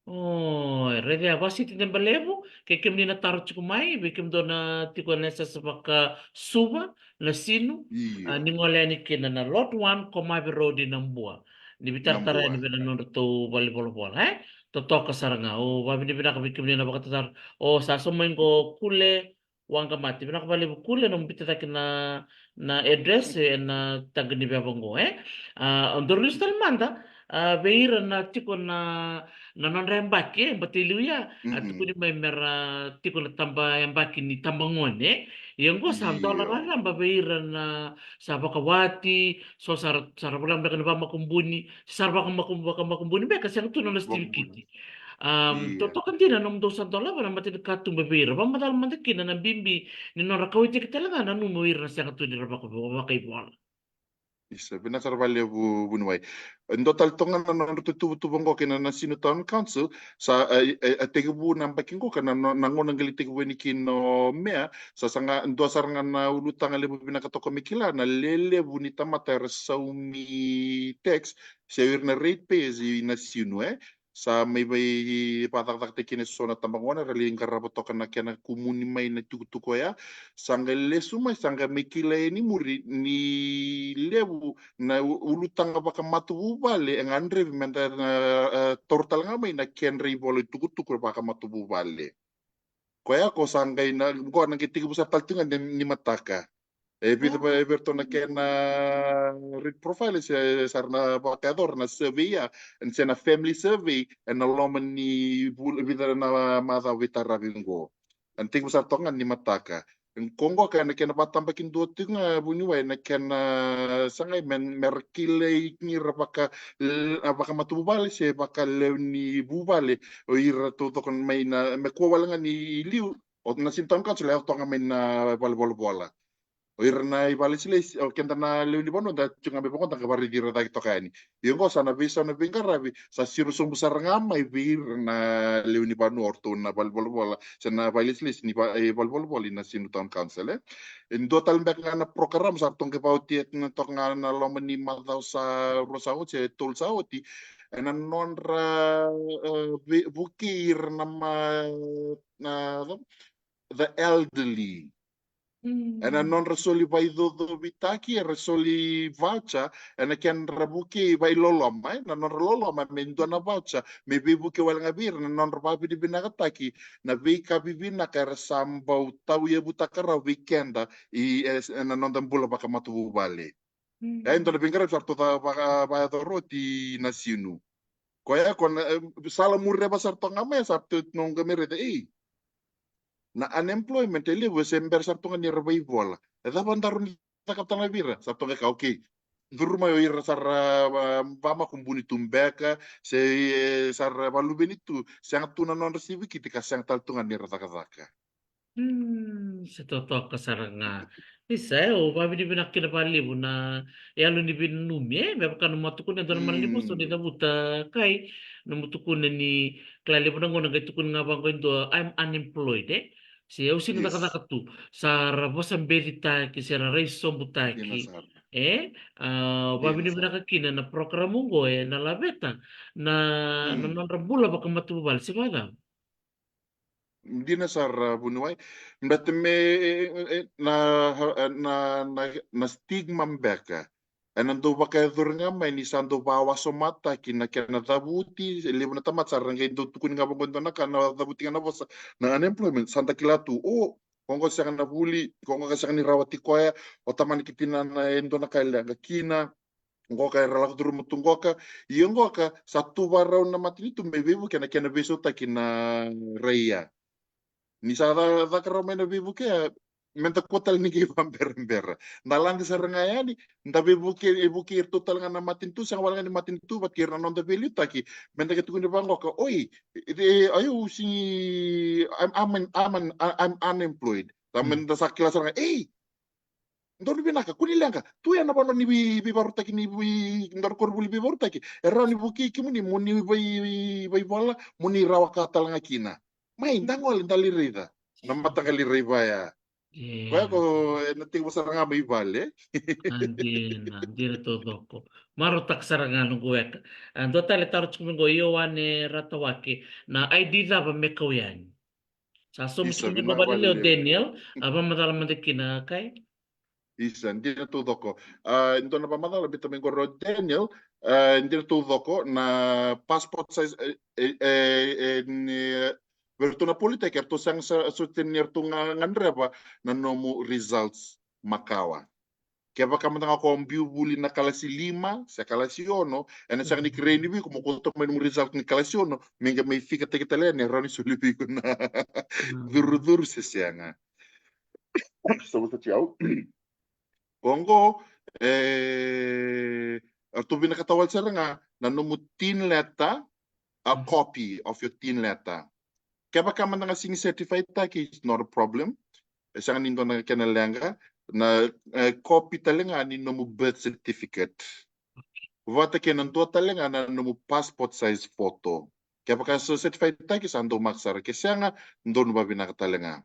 O, e raica ya Vasiti Debelevu, ke kemuni na taro tiko mai, vei kemudou na tiko ena yasayasa vakaSuva, na Sinu, io, a, ni gole yani kina na Lot one ko Mave Road i Nabua. Ni veitaratara yani vei na nodratou valenivolavola, e? Totoka sara ga, o, vakavinavinaka vei kemuni na vakatataro. O, sa sauma mai qo Kule Waqamati, vinaka vakalevu Kule, nomu biuta cake na, na address ena taqe ni veva qo, e? A, o daru lesu tale mada, a, vei ira na tiko na, na nodra yabaki, e, bata i liu ya, a, tukuni mai me ra tiko na taba yabaki ni tabagone, e? Ia qo sa dola raraba vei ira na sa vakawati, so sa ra, sa ra voleka beka ni vakamakubuni, sa ra vakamaku-, vakamakubuni beka, sega tu na nona sitivikiti. Am, totoka dina na nomudou sa dolava na matanikatuba vei ira. Vakamacala mada kina na bibi ni nodra kauwaitaki tale ga na nanuma o ira na sega tu ni ra vaka-, vakaivola. Isa, vinaka sara vakalevu vuniwai. E dua tale toka ga na nodratou tuvatuva qo kei na, na Sinu Town Council, sa, e, e, e tekivu na yabaki qo ka na, na, na gauna qai lai tekivu yani kina o Mea, sa, sa ga, dua sara ga na ulutaga levu vinaka toka me kila, na lelevu ni tamata era saumi tax, se o ira na ratepayers i Nasinu, e? Sa mai vei, vakacakacakataki kina eso na tabagone, ra lai qarava toka na kena kumuni mai na tukutuku oya. Sa qai lesu mai, sa qai mai kila yani muri ni levu na u-, ulutaga vakamatavuvale e gadrevi me da, e, e, taura tale ga mai na kedra ivola itukutuku vakamatavuvale. Koya ko sa qai na, qo na qai tekivu sara tale tu ga ni, ni mataka. E vica va, e vei iratou na kena read profile, se sa ra na vakayacora na survey ya, se na family survey, ena loma ni vul-, vica na macawa veitaravi qo. Ena tekivu sara toka ga ni mataka. Ko qo ka na kena vakatabakidua tu ga vuniwai na kena sagai me, me ra kilai ni ra vaka, vakamatavuvale se vakalewe ni vuvale o ira taucoko mai na, me kua wale ga ni liu, o na Sinu Town Council e yaco toka ga mai na valenivolavola. O ira na ivakalesilesi, o keda na lewe ni vanua da tiko ga mai vaqo da qai vakaraici ira cake toka yani. Ia qo sa na veisau na veiqaravi, sa siro sobu sara ga mai vei ira na lewe ni vanua o ratou na valenivolavola, se na vakalesilesi ni va-, e, valenivolavola i Nasinu Town Council, e. E dua tale beka ga na program sa ratou qai vakaotia toka ga na loma ni macawa sa rua sa oti, se tolu sa oti. Ena nodra, e, ve-, vukei ira na ma-, na, the elderly. Mm. Ena nodra soli vakaicocovitaki, era soli voucher, ena kedra vukei vakailoloma, e, na nodra loloma me dua na voucher, me veivukei wale ga vei ira, na nodra vakavinavinakataki, na veika vivinaka era sa bau tauyavutaka rawa vei keda, i, e, ena noda bula vakamatavuvale. Mm. E, e dua na veiqaravi sa ratou ca-, vaka-, vakayacora oti i Nasinu. Koya ko na, e, sala mureva sara toka ga mai, sa ratou noqu mai raica, ei. Na unemployment e levu, e se bera sara tu ga ni ra vaivola. E cava daru ni cakava tale ga vei ira? Sa toka ka, okay. Curu mai o ira sa ra, ah, vamaku buni tu beka, se, eh, sa ra valuveni tu, sega tu na nodra sivikiti ka sega tale tu ga ni ra cakacaka. Hmm, se totoka sara ga. Isa, e, au vavinavinaka kina valevu na yalo ni veinanumi, e, me vaka nomu a tukuna e dua na mala ni vosa ni cavuta kai, nomu tukuna ni kila levu na gauna qai tukuni ga vaqo e dua, I'm unemployed, e. Se au sega ni cakacaka tu, sa ra vosa becitaki, se ra rai sobutaki. Dina sara. E, a, vavinavinaka kina na program oqo e na laveta na, na nodra bula vakamatavuvale, se vacava? Dina sara, vuniwai. Baleta me, e, e, na, na, na, na stigma beka. Ena dau vakayacori ga mai ni sa dau vakawasomataki na kena cavuti, e levu na tamata sa ra qai dau tukuni ga vaqo e dua na ka na cavuti ga na vosa na unemployment, sa da kila tu, o, ko qo sega na vuli, ko qo ka sega ni rawati koya, o tamana ki tinana e dua na ka e leqa kina, qoka era lako curuma tu qoka, ia qoka sa tu vakarau na matanitu me veivuke na kena veisautaki na raia. Ni sa ca-, caka rawa mai na veivuke, me da kua tale ni qai vaberabera. Da lade sara ga yani, da veivuke, e vuke iratou tale ga na matanitu, sega wale ga ni matanitu, vata kei ira na noda veiliutaki. Me da qai tukuni vaqoka, oi, e, e, au sigi, I'm, I'm, an, I'm, an, I'm unemployed. Sa me da sa kila sara ga, ei, donu vinaka, kua ni leqa. Tu ya na vanua ni vei-, veivakarotaki ni vei-, donu koronivuli veivakarotaki. E rawa ni vukei kemuni mo ni vai-, vaivola, mo ni rawa ka tale ga kina. Mai, da gole, da lai raica na mataqali raivola ya. Koya ko, e, na tekivu sara ga mai vale. A, dina, dina taucoko. Marautaka sara ga noqu weka. A, dua tale taro tiko mai qo, Ioane Ratawake, na I D cava me kau yani? Sa somi tiko mai qo vale o Daniel, a, vakamacala mada kina, kai? Isa, dina taucoko. A, e dua na vakamacala biuta mai qori o Daniel, a, dina taucoko na passport size, e, e, e, e, ni, e, vei iratou na Polytech, eratou sega sa, soti ni eratou ga, gadreva na nomu results makawa. Kevaka mada ga ko biu vuli na kalasi lima se kalasi ono, ena sega ni kerei ni vei iko mo kauta mai nomu result ni kalasi ono, me qai mai fikataki tale yani, e rawa ni soli vei iko na curucuru se sega. Sa vosoti au. Ko qo, e, eratou vinakata wale sara ga na nomu teen letter, a copy of your teen letter. Kevaka mada ga sega ni certified taki, it's not a problem. E sega ni dua na kena leqa, na, e, copy tale ga ni nomu birth certificate. Vata kei na dua tale ga na nomu passport size photo. Kevaka sa certified taki, sa dau maka sara. Ke sega, donu vavinaka tale ga.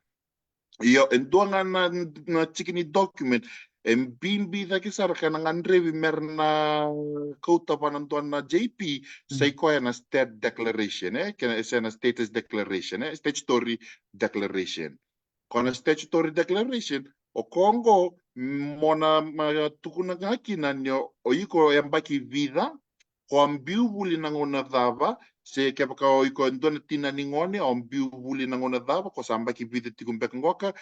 Io, e dua ga na, na tiki ni document e bibi cake sara ka na gadrevi me ra na kauta vua na dua na J P, sa i koya na state declaration, e, kei na, se na status declaration, e, statutory declaration. Ko na statutory declaration, o koya qo, mo na, ma, tukuna ga kina ni o, o iko e yabaki vica, ko a biu vuli na gauna cava, se kevaka o iko e dua na tina ni gone, o biu vuli na gauna cava, ko sa yabaki vica tiko beka qoka.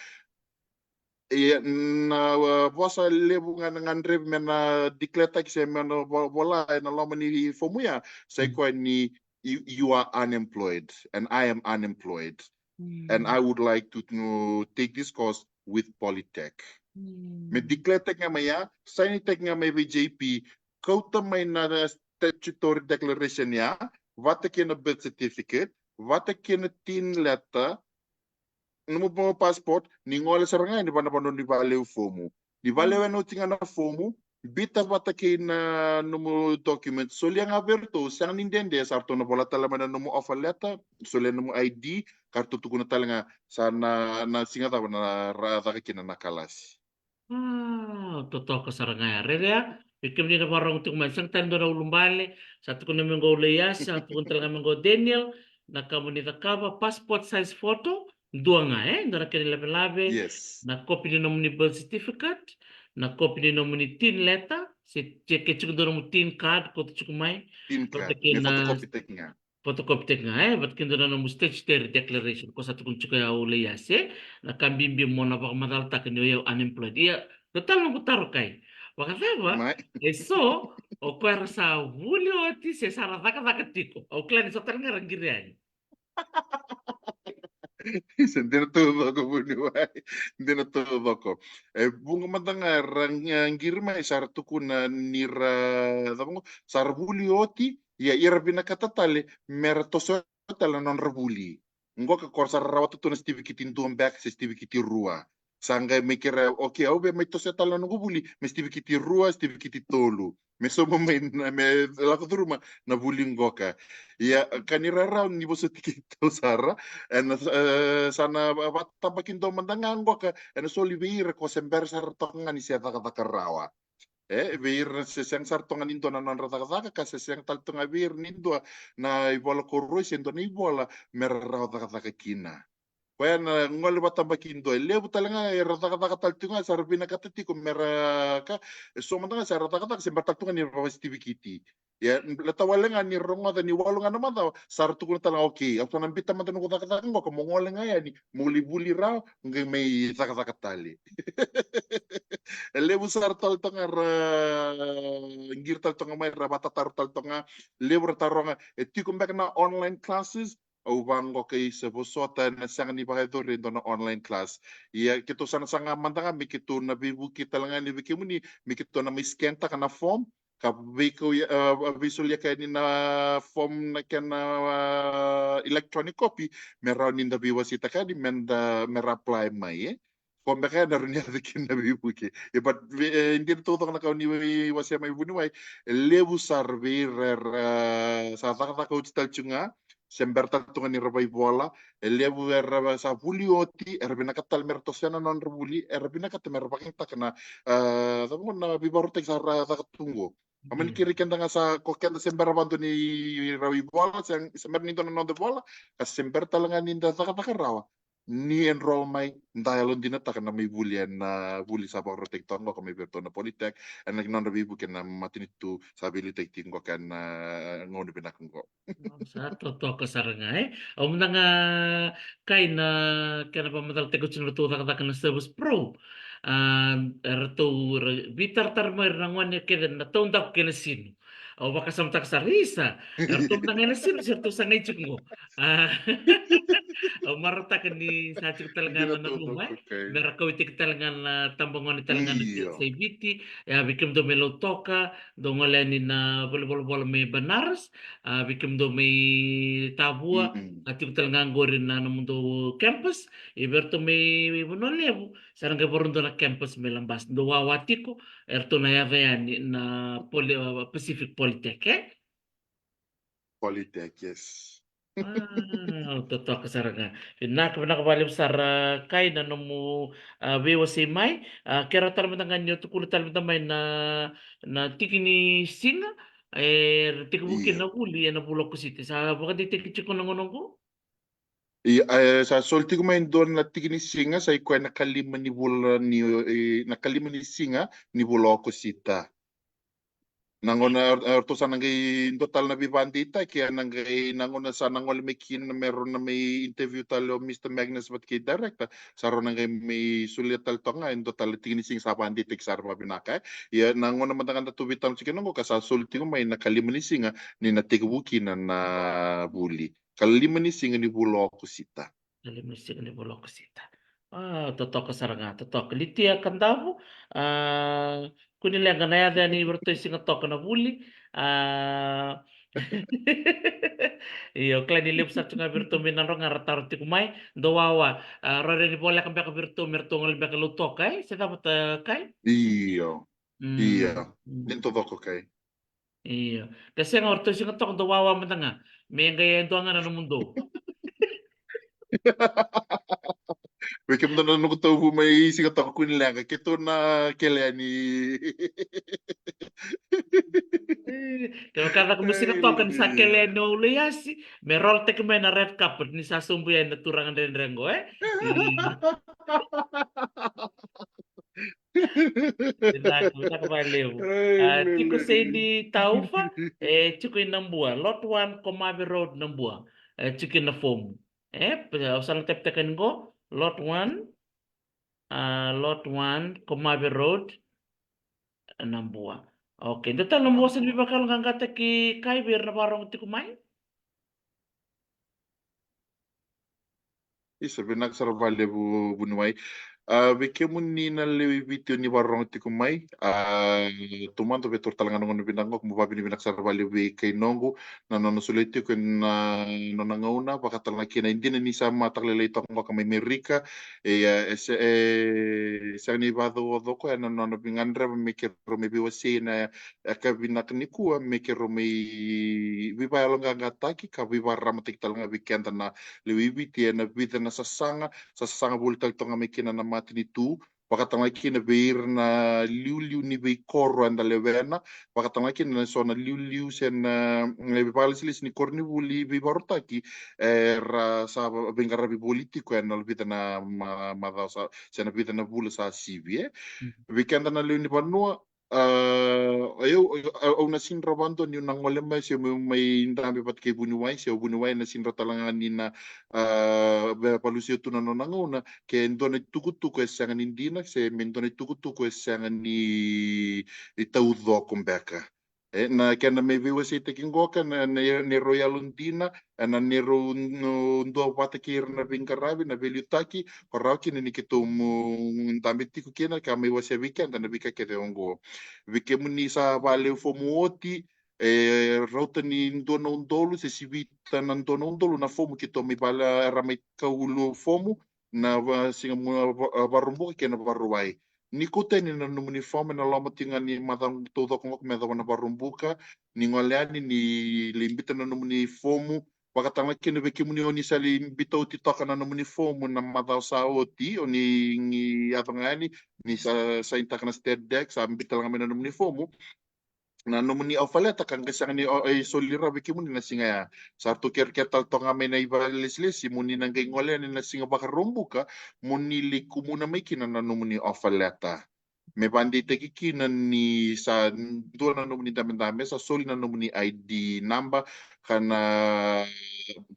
E, na, uh, vosa levu ga na gadrevi me na declare taki se me na vo-, vola ena loma ni fomu ya, sa i koya ni you, you are unemployed and I am unemployed. And I would like to, to take this course with Polytech. Me declare taki ga mai ya, sign taki ga mai vei J P, kauta mai na statutory declaration ya, vata kei na birth certificate, vata kei na teen letter, nomu passport, ni gole sara ga yani vua na vanua ni vakalewe fomu. Ni vakalewe yani oti ga na fomu, biuta vata kei na nomu document, solia ga vei iratou, sega ni dede, sa ratou na vola tale mai na nomu offer letter, solia nomu I D, ka ratou tukuna tale ga sa na, na siga cava na ra caka kina na kalasi. A, totoka sara ga ya. Raica ya, vei kemuni na vakarorogo tiko mai, sega tale dua na ulubale, sa tukuna mai qo o Leiasi, sa tukuna tale ga mai qo o Daniel, na ka mo ni cakava, passport size photo, dua ga, e, dua na kena ilavelave, na kopi ni nomuni birth certificate, na kopi ni nomuni teen letter, se, se ke tiko dua nomu teen card, kauta tiko mai. Teen card, me photocopy taki ga. Photocopy taki ga, e, vata kei dua na nomu statutory declaration, ko sa tukuna tiko ya o Leiasi, e, na ka bibi mo na vakamacalataka ni o yau unemployed. Ia, dua tale noqu taro kai. Vakacava, e so, o koya era sa vuli oti, se sa ra cakacaka tiko. Au kila ni so tale ga ra qiri yani. Se dina taucoko vuniwai. Dina taucoko. E vuqa mada ga era qiri mai sa ra tukuna ni ra, cava qo, sa ra vuli oti, ia era vinakata tale me ra toso tale na nodra vuli. Qoka ko ra sa ra rawata tu na sitivikiti dua beka se sitivikiti rua. Sa qai mai kerea, okay, au via mai toso tale na noqu vuli me sitivikiti rua, sitivikiti tolu. Me sauma mai na, me lako curuma na vuli qoka. Ia, ka ni rarau ni vosoti keitou sara, ena, e, sa na va-, vatabaki dua mada ga qoka, ena soli vei ira ko se bera sara toka ga ni se cakacaka rawa. E, vei ira se sega sara toka ga ni dua na nodra cakacaka, ka se sega tale toka ga vei ira ni dua na ivola koroi se dua na ivola me ra rawa cakacaka kina. Koya na gole vatabaki dua. E levu tale ga era cakacaka tale tiko ga, sa ra vinakata tiko me ra ka, e so mada ga sa ra cakacaka, se bera tale tu ga ni ra vakasitivikiti. Ia, baleta wale ga ni rogoca ni walu ga na macawa, sa ra tukuna tale ga, okay, au sa na bita mada noqu cakacaka qoka, mo gole ga yani, mo lai vuli rawa, qai mai cakacaka tale. E levu sara tale toka ga ra qiri tale toka ga mai, ra vatataro tale toka ga, levu ra taroga, e tiko beka na online classes, au vaqo kei se vosota ena sega ni vakayacori e dua na online class. Ia keitou sa na saga mada ga me keitou na veivuke tale ga yani vei kemuni, me keitou na mai scan taka na form, ka veikau, e, veisolia ka yani na form na kena, e, electronic copy, me rawa ni da veiwasei taka yani, me da, me ra apply mai, e. Ko beka ya na rawa ni yaco kina na veivuke. E, but, e, dina taucoko na ka o ni wasea mai vuniwai, e levu sara vei ira era sa cakacaka oti tale tu ga, se bera tale tu ga ni ra vaivola, e levu era sa vuli oti, era vinakata tale me ra toso na nodra vuli, era vinakata me ra vakayagataka na, e, cava qo, na veivakarautaki sa ra caka tu qo. Au mani kere keda ga sa, ko keda se bera vadua ni ra vaivola, se, se bera ni dua na noda vola, ka se bera tale ga ni da cakacaka rawa. Ni enroll mai, da yalodinataka na mai vuli ena vuli sa vakarautaki toka qoka mai vei iratou na Polytech, ena nodra veivuke na matanitu sa veiliutaki tiko qoka ena gauna vinaka qo. Sa totoka sara ga, e? Au mada ga, Kai, na kena vakamacalataki oti na ratou cakacaka na Service Pro. A, ratou ra-, veitaratara mai ira na gone kece na taudaku kei na sinu. Au vakasamataka sara, isa, eratou mada ga ena sinu se ratou sa qai tiko qo. A, au marautaka ni sa tiko tale ga na nanuma, e, me ra kauwaitaki tale ga na tabagone tale ga na Viti. E, a, vei kemudou mai Lautoka, dou gole yani na valenivolavola mai Banaras, a, vei kemudou mai Tavua, a, tiko tale ga qori na nomudou campus, e, vei iratou mai Vanua Levu, sa ra qai vakarau dua na campus mai Labasa, dou wawa tiko, eratou na yaco yani na Poly-, a, Pacific Polytech, e? Polytech, yes. A, au totoka sara ga. Vinaka, vinaka vakalevu sara, Kai, na nomu, a, veiwasei mai. A, kerea tale mada ga ni o tukuna tale mada mai na, na tiki ni siga, e, tekivu kina na vuli ena vula o Okosita. Sa vakadeitaki tiko na gauna qo? Ia, e, sa soli tiko mai dua na tiki ni siga, sa i koya na kalima ni vula ni, e, na kalima ni siga ni vula o Okosita. Na gauna, e, eratou sa na qai dua tale na veivakadeitaki, e, na qai, na gauna sa na gole mai kina me rau na mai interview tale o Mister Magnus vata kei director, sa rau na qai mai solia tale toka ga e dua tale tiki ni siga sa vakadeitaki sara vakavinaka, e. Ia, na gauna mada ga datou veitalanoa tiko kina qo ka sa soli tiko mai na kalima ni siga ni na tekivu kina na vuli. Kalima ni siga ni vula o Okosita. Kalima ni siga ni vula o Okosita. A, totoka sara ga, totoka. Litia Kadavu, a, kua ni leqa, na yaco yani vei iratou e Sigatoka na vuli. A, io, kila ni levu sara tu ga vei iratou mai Nadroga ra taro tiko mai. Dou wawa, a, rau rawa ni voleka beka vei iratou me ratou gole beka Lautoka, e? Se cava, Kai? Io. Mm. Io. Mm. Ni taucoko, Kai. Io. Ke sega, o ratou e Sigatoka, dou wawa mada ga. Me qai e dua ga na nomudou. Vei kemudou na noqu tauvu mai Sigatoka, kua ni leqa, keitou na kele yani. Ke o ka caka mai Sigatoka ni sa kele yani o Uleiasi, me roll-taki mai na red carpet ni sa sobu yani na turaga dredre qo, e? Io. Vinaka, vinaka vakalevu. A, tiko Seini Taufa, e, tiko i Nabua, Lot one, Komave Road, Nabua. E, tiko na fomu. E, pe-, au sa na type-taka ni qo, Lot one, a, Lot one, Komave Road, Nabua. Okay, dua tale na vosa ni veivakayaloqaqataki, Kai, vei ira na vakarogo tiko mai? Isa, vinaka sara vakalevu vuniwai. A, vei kemuni na lewe i Viti ni vakarorogo tiko mai, a, taumada vei toro tale ga na gauna vinaka qo, mo vakavinavinaka sara vakalevu vei kai noqu na nona solia tiko na nona gauna, vakatale ga kina e dina ni sa mataka lailai toka qo ka mai Merika. E, e, e se-, e sega ni vakacaca o koya ena nona veigadreva me keirau mai veiwasei ena yakavi vinaka nikua, me keirau mai veivakayaloqaqataki ka veivakararamataki tale ga vei keda na lewe i Viti ena vica na sasaga, sa sasaga voli tale toka ga mai kina na matanitu, vakatale ga kina vei ira na liuliu ni veikoro eda lewena, vakatale ga kina na so na liuliu se na, e, vakalesilesi ni koronivuli veivakarautaki, e, ra sa va-, veiqaravi voli tiko ena vica na ma-, macawa sa, se na vica na vula sa sivi, e. Mm. Vei keda na lewe ni vanua, a, au, au, au na sega ni rawa vakadua niu na gole mai, se meu mai dabe vata kei vuniwai, se o vuniwai na sega ni rawa tale ga ni na, a, va-, vakalusia tu na nona gauna, ke dua na itukutuku e sega ni dina, se me dua na itukutuku e sega ni, ni taucoko beka. E, na kena mai veiwaseitaki qoka na, na, na neirau yalodina, ena neirau, no, duavata kei ira na veiqaravi, na veiliutaki, ko rawa kina ni keitou mo dabe tiko kina, ka mai wasea vei keda na veika kece oqo. Vei kemuni sa vakalewe fomu oti, e, rauta ni dua na udolu, se sivita na dua na udolu na fomu keitou mai vale, era mai kau lewe fomu, na va-, siga Mu-, va-, Vakaraubuka kei na Vakarauwai. Ni kauta yani na nomuni fomu ena loma tiko ga ni macawa taucoko qo me yacova na Vakaraubuka, ni gole yani ni lai biuta na nomuni fomu, vakatale ga kina vei kemuni o ni sa lai biuta oti toka na nomuni fomu na macawa sa oti, o ni, ni yaco ga yani, ni sa, sainitaka na state dex, sa biuta tale ga mai na nomuni fomu. Na nomuni offer letter ka qai sega ni, o, e, soli rawa vei kemuni na siga ya. Sa ratou kerekere tale toka ga mai na ivakalesilesi mo ni na qai gole yani na siga Vakaraubuka mo ni lai kumuna mai kina na nomuni offer letter. Me vakadeitaki kina ni sa dua na nomuni dabedabe, sa soli na nomuni I D number, ka na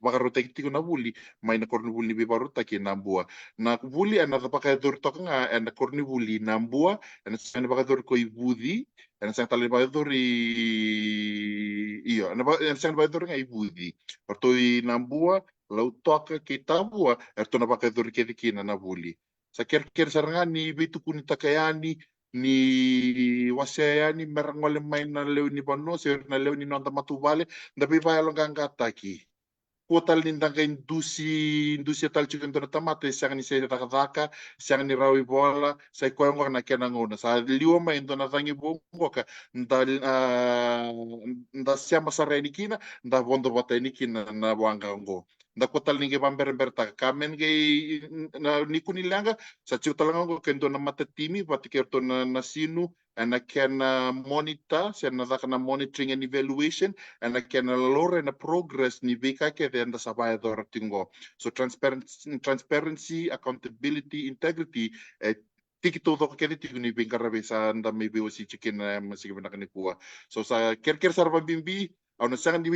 vakarautaki tiko na vuli mai na koronivuli ni veivakarautaki e Nabua. Na vuli ena vakayacori toka ga ena koronivuli Nabua, ena sega ni vakayacori ko i Vuci, ena sega tale ni vakayacori, io, ena va-, ena sega ni vakayacori ga i Vuci. Ratou i Nabua, Lautoka kei Tavua, eratou na vakayacori kece kina na vuli. Sa kerekere sara ga ni veitukunitaka yani, ni wasea yani, mera gole mai na lewe ni vanua, se na lewe ni noda matavuvale, da veivakayaloqaqataki. Kua tale ni da qai dusi, dusia tale tiko e dua na tamata e sega ni se cakacaka, sega ni rawa i vola, sa i koya oqo na kena gauna. Sa liwa mai e dua na cagi vou oqo ka da, a, da sema sara yani kina, da vodo vata yani kina na waqa oqo. Da kua tale ni qai vakabereberetaka ka me qai na, ni kua ni leqa, sa tiko tale ga oqo ke dua na matatimi vata kei ratou na, na sinu, ena kena monitor, se na caka na monitoring and evaluation, ena kena laurai na progress ni veika kece eda sa vakayacora tiko qo. So transparency, transparency, accountability, integrity, e tiki taucoko kece tiko ni veiqaravi sa da mai veiwasei tiko kina ena siga vinaka nikua. So sa kerekere sara vakabibi, au na sega ni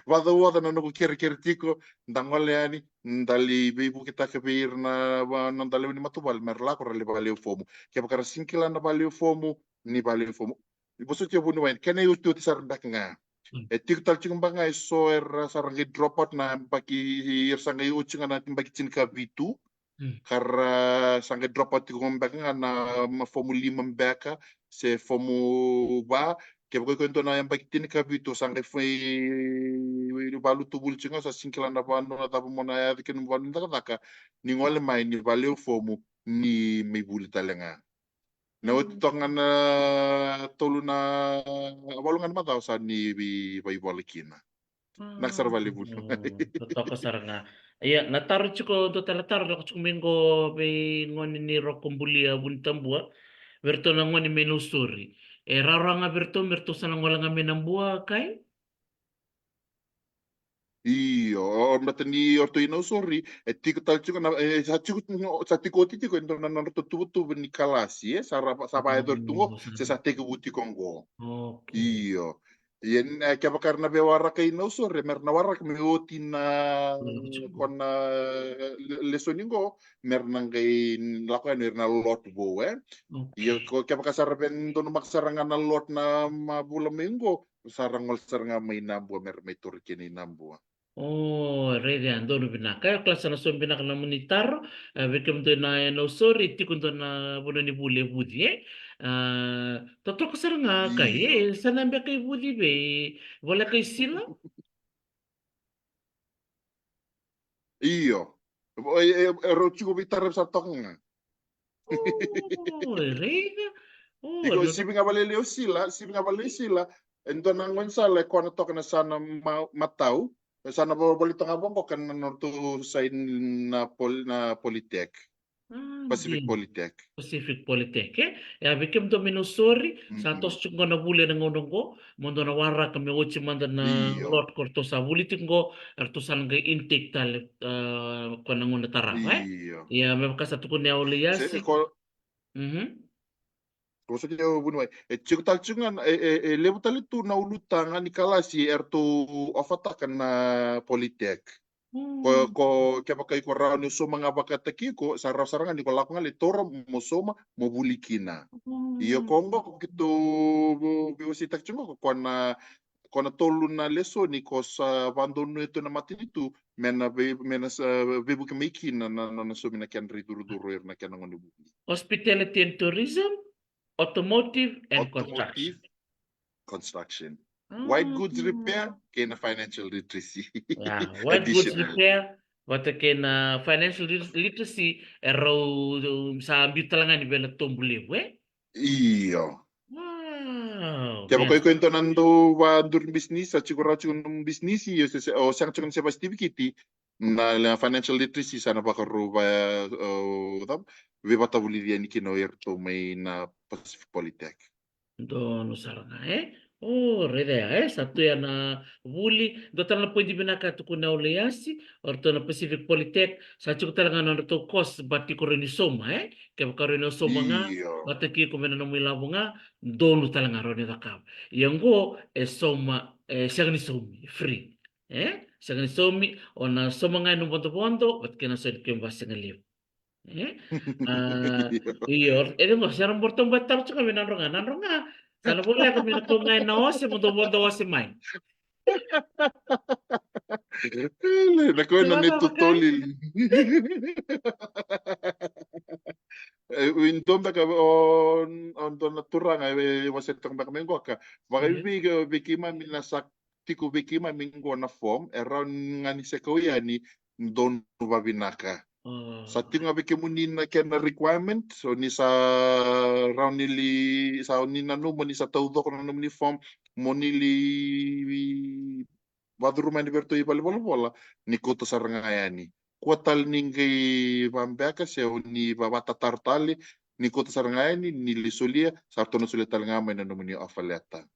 vakacauoca na noqu kerekere tiko, da gole yani, da lai veivuketaka vei ira na, va, noda lewe ni matavuvale, mera lako ra lai vakalewe fomu. Kevaka ra sega ni kila na vakalewe fomu, ni vakalewe fomu. Vosoti au vuniwai, kena iotioti sara beka ga. Mm. E tiko tale tiko beka ga eso era sa ra qai drop out na yabaki, era sa qai oti ga na yabaki tinikavitu. Mm. Ka ra sa qai drop out tiko beka ga na, ma, fomu lima beka, se fomu va, kevaka o iko e dua na yabaki tinikavitu, sa qai fai, valutu vuli tiko ga, sa sega ni kila na vanua cava mo na yaco kina mo valu ni cakacaka, ni gole mai, ni vakalewe fomu, ni mai vuli tale ga. Na oti toka ga na tolu na walu ga na macawa sa ni vei, vaivola kina. Vinaka sara vakalevu. Mm, totoka sara ga. Ia, na taro tiko, dua tale taro lako tiko mai qo vei gone ni Roko Bulia Vunitabua. Vei ratou na gone mai Nausori. E rawarawa ga vei ratou me ratou sa na gole ga mai Nabua, kai? Io, o, baleta ni o ratou i Nausori, e tiko tale tiko na, e, sa tiko, sa tiko oti tiko e dua na nodratou tuvatuva ni kalasi, e, sa ra, sa vakayacori tu qo, se sa tekivu tiko qo. Okay. Io. Ia, e, kevaka era na veiwaraka i Nausori, me ra na waraka me oti na, ko na, e, le-, lesoni qo, me ra na qai lako yani ira na lot vou, e. Okay. Ia, ko kevaka sa ra via donumaka sara ga na lot na, ma, vula mai qo, sa ra gole sara ga mai Nabua, me ra mai taura kina i Nabua. O, raica ya, donu vinaka. E, kila sa na saumi vinaka na nomuni taro. E, vei kemudou na e Nausori, tiko dua na vanua ni vuli e Vuci, e? A, totoka sara ga kai, e, sa na beka i Vuci vei, voleka i Sila? Io. E, e, e rau tiko veitaravi sara toka ga. O, raica. O, iko na sivi ga vale lei o Sila, sivi ga vale lei Sila. E dua na gone sala e kona toka na sa na ma-, matau. E sa na vo-, voli toka ga vaqo ka na nodratou sai na pol-, na Polytech. A, Pacific dina. Polytech. Pacific Polytech, e? E a vei kemudou mai Nausori, sa toso tiko qo na vuli ena gauna qo, mo dou na waraka me oti mada na lot ko ratou sa vuli tiko qo, eratou sa na qai intake tale, a, ko na gauna tarava, e? Io. Ia, me vaka sa tukuni au Leiasi. Se ko Mhm. Ko sa kei au vuniwai. E tiko tale tiko ga, e, e, e levu tale tu na ulutaga ni kalasi eratou ofataka na Polytech. Ko, ko, kevaka iko rawa ni o sauma ga vakataki iko, sa rawa sara ga ni ko lako ga lai taura mo sauma, mo vuli kina. Io, ko qo ko keitou veiwaseitaka tiko qo, ko na, ko na tolu na lesoni ko sa vadonuya tu na matanitu, me na vei-, me na sa veivuke mai kina na, na, na saumi na kedra icurucuru ira na kena gone vuli. Hospitality and tourism, automotive and construction. Automotive, construction. White goods repair, kei na financial literacy. Ia, white goods repair, vata kei na financial lit-, literacy, e rau, um, sa biu tale ga ni vei na tobu levu, e? Io. Wow, kevaka iko e dua na dau vaduri bisinisi, sa tiko rawa tiko na nomu bisinisi, io se, se, o sega tiko ni se vasitivikiti, na, na financial literacy sa na vakarau va, o, cava, veivatavulici yani kina o iratou mai na Pacific Polytech. Donu sara ga, e? O, raica ya, e? Sa tu ya na vuli. Dua tale na poidi vinaka tukuna o Leiasi, o ratou na Pacific Polytech, sa tiko tale ga na nodratou course, but iko rawa ni sauma, e? Kevaka rawa ni o sauma ga, io, vata kei iko mai na nomu ilavo ga, donu tale ga rawa ni cakava. Ia qo, e sauma, e sega ni saumi, free. E? Sega ni saumi, o na sauma ga ena vodovodo, vata kei na sau ni kemu vasigalevu. E? A, io, e dua, se ra boro toba e taro tiko ga me nadro ga, nadro ga. Sa na voleka me na kau ga ena ose, mo dou vodo ose mai. Ele, na koya na neitou toli. E, ui, dua beka, o, o dua na turaga, e, waseitaka beka mai qoka. Vakaivei, vei keimami na sa tiko vei keimami qo na form, e rawa ga ni se kau yani, donu vavinaka. Sa tiko ga vei kemuni na kena requirement, so ni sa rawa ni li, sa ni nanuma ni sa taucoko na nomuni form, mo ni li vacuruma yani vei iratou i valenivolavola, ni kauta sara ga yani. Kua tale ni qai vabeka, se o ni vavatataro tale, ni kauta sara ga yani, ni li solia, sa ratou na solia tale ga mai na nomuni offer letter.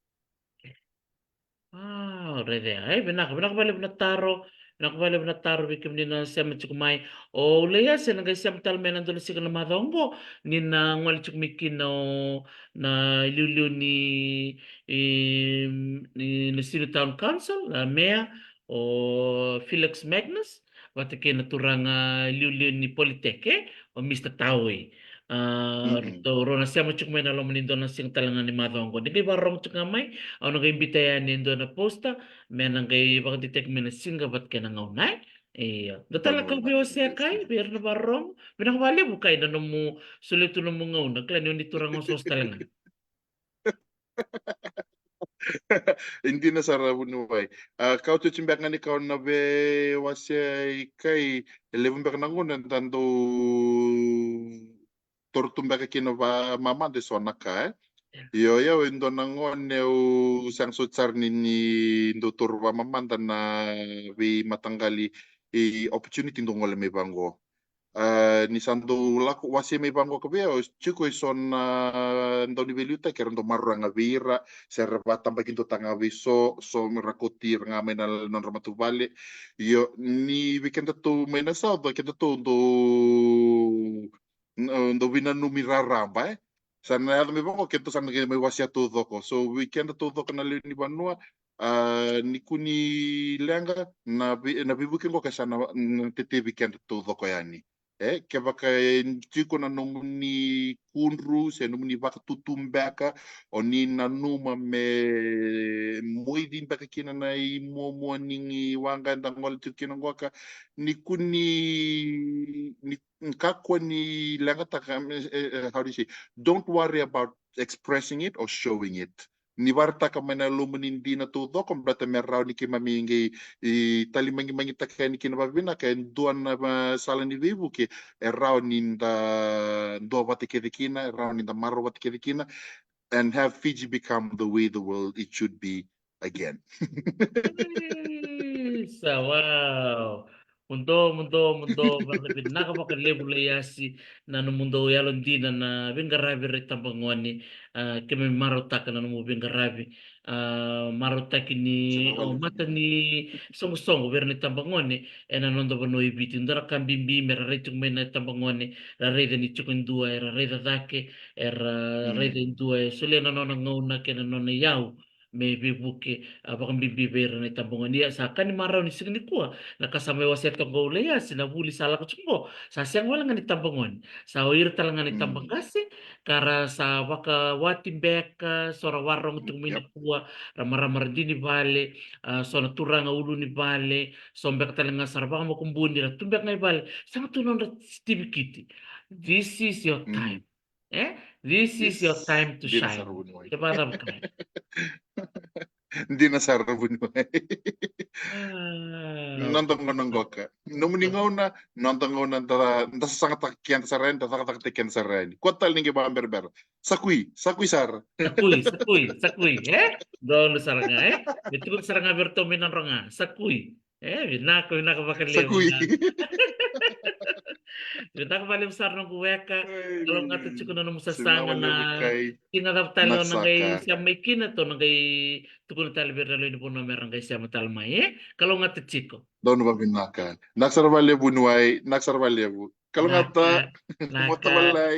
A, raica ya. E, vinaka, vinaka vakalevu na taro. Vinaka vakalevu na taro vei kemuni na sema tiko mai. O Leiasi ena qai sema tale mai ena dua na siga na macawa oqo, ni na gole tiko mai kina o na iliuliu ni, e, ni, ni Sydney Town Council, na mayor, o Felix Magnus, vata kei na turaga iliuliu ni Polytech, e, o Mister Taui. A, ratou rau na sema tiko mai na loma ni dua na siga tale ga ni macawa oqo. Ni qai vakarorogo tiko ga mai, au na qai biuta yani e dua na poster, me na qai vakadeitaki mai na siga vata kei na gauna, e? Io. Dua tale na ka veiwasea, Kai, vei ira na vakarorogo. Vinaka vakalevu, Kai, na nomu solia tu nomu gauna. Kila ni o ni turaga osooso tale ga. E dina sara, vuniwai. A, ka oti oti beka ga ni kau na veiwasea, Kai, e levu beka na gauna da dau toro tu beka kina vamamada eso na ka, e? Io, io, e dua na gauna au sega soti sara ni, ni dau toro vamamada na veimataqali, e, opportunity dau gole mai vaqo. A, ni sa dau lako wasei mai vaqo ka vei au, tiko eso na dau ni veiliutaki era dau maroroya ga vei ira, se ra vatabakidua talega vei so, so me ra kauti ira ga mai na nodra matavuvale. Io, ni vei kedatou mai na South, kedatou dau, dau veinanumi raraba, e? Sa na yaco mai vaqo, kedatou sa na qai mai wasea taucoko. So vei keda taucoko na lewe ni vanua, a, ni kua ni leqa, na vei, na veivuke qo ka sa na, na tetevi keda taucoko yani. E, kevaka e tiko na nomuni kudru se nomuni vakatutu beka, o ni nanuma me moici beka kina na imuamua ni waqa eda gole tiko kina qoka, ni kua ni, ni kakua ni leqataka, e, e, how do you say, don't worry about expressing it or showing it. Ni vakaraitaka mai na lomuni dina taucoko, baleta me rawa ni keimami qai, e, talimagimagitaka yani kina vakavinaka e dua na, a, sala ni veivuke e rawa ni da duavata kece kina, e rawa ni da marau vata kece kina, and have Fiji become the way the world it should be again. Isa, wow. Muduo, muduo, muduo, vinaka vakalevu Laiasi, na nomudou yalodina na veiqaravi ira itabagone, a, keimami marautaka na nomu veiqaravi, a, marautaki ni o mata ni soqosoqo vei ira na itabagone ena noda vanua i Viti. Dua na ka bibi me ra rai tiko mai na itabagone, ra raica ni tiko e dua era raica cake, era raica e dua e solia na nona gauna kei na nona iyau me veivuke, a, vakabibi vei ira na itabagone. Ia sa ka ni marau ni siga nikua, na ka sa mai wasea toka qo Laiasi, na vuli sa lako tiko qo, sa sega wale ga ni tabagone, sa o ira tale ga na itabaqase, ka ra sa vakawati beka, so ra vakarogo tiko mai nikua, ra marama ra dui ni vale, a, so na turaga ulu ni vale, so beka tale ga sa ra vakamakubuni, ra tu beka ga i vale, sega tu nodra tivi kiti. This is your time. E? This is your time to shine. Dina sara vuniwai. Dina sara vuniwai. Noda gauna qoka. Nomuni gauna, noda gauna da, da sasagataka keda sara yani, da cakacakataki keda sara yani. Kua tale ni qai vakaberabera. Sakui, sakui sara. Sakui, sakui, sakui, e? Donu sara ga, e? Me tukuni sara ga vei iratou me nodra ga. Sakui. E, vinaka, vinaka vakalevu. Vinaka vakalevu sara noqu weka. Kalougata tiko na nomu sasaga na siga cava tale o na qai sema mai kina, tou na qai tukuna tale vei ira na lewe ni vanua me ra qai sema tale mai, e? Kalougata tiko. Donu vavinaka. Vinaka sara vakalevu vuniwai, vinaka sara vakalevu. Kalougata. Vinaka, vinaka.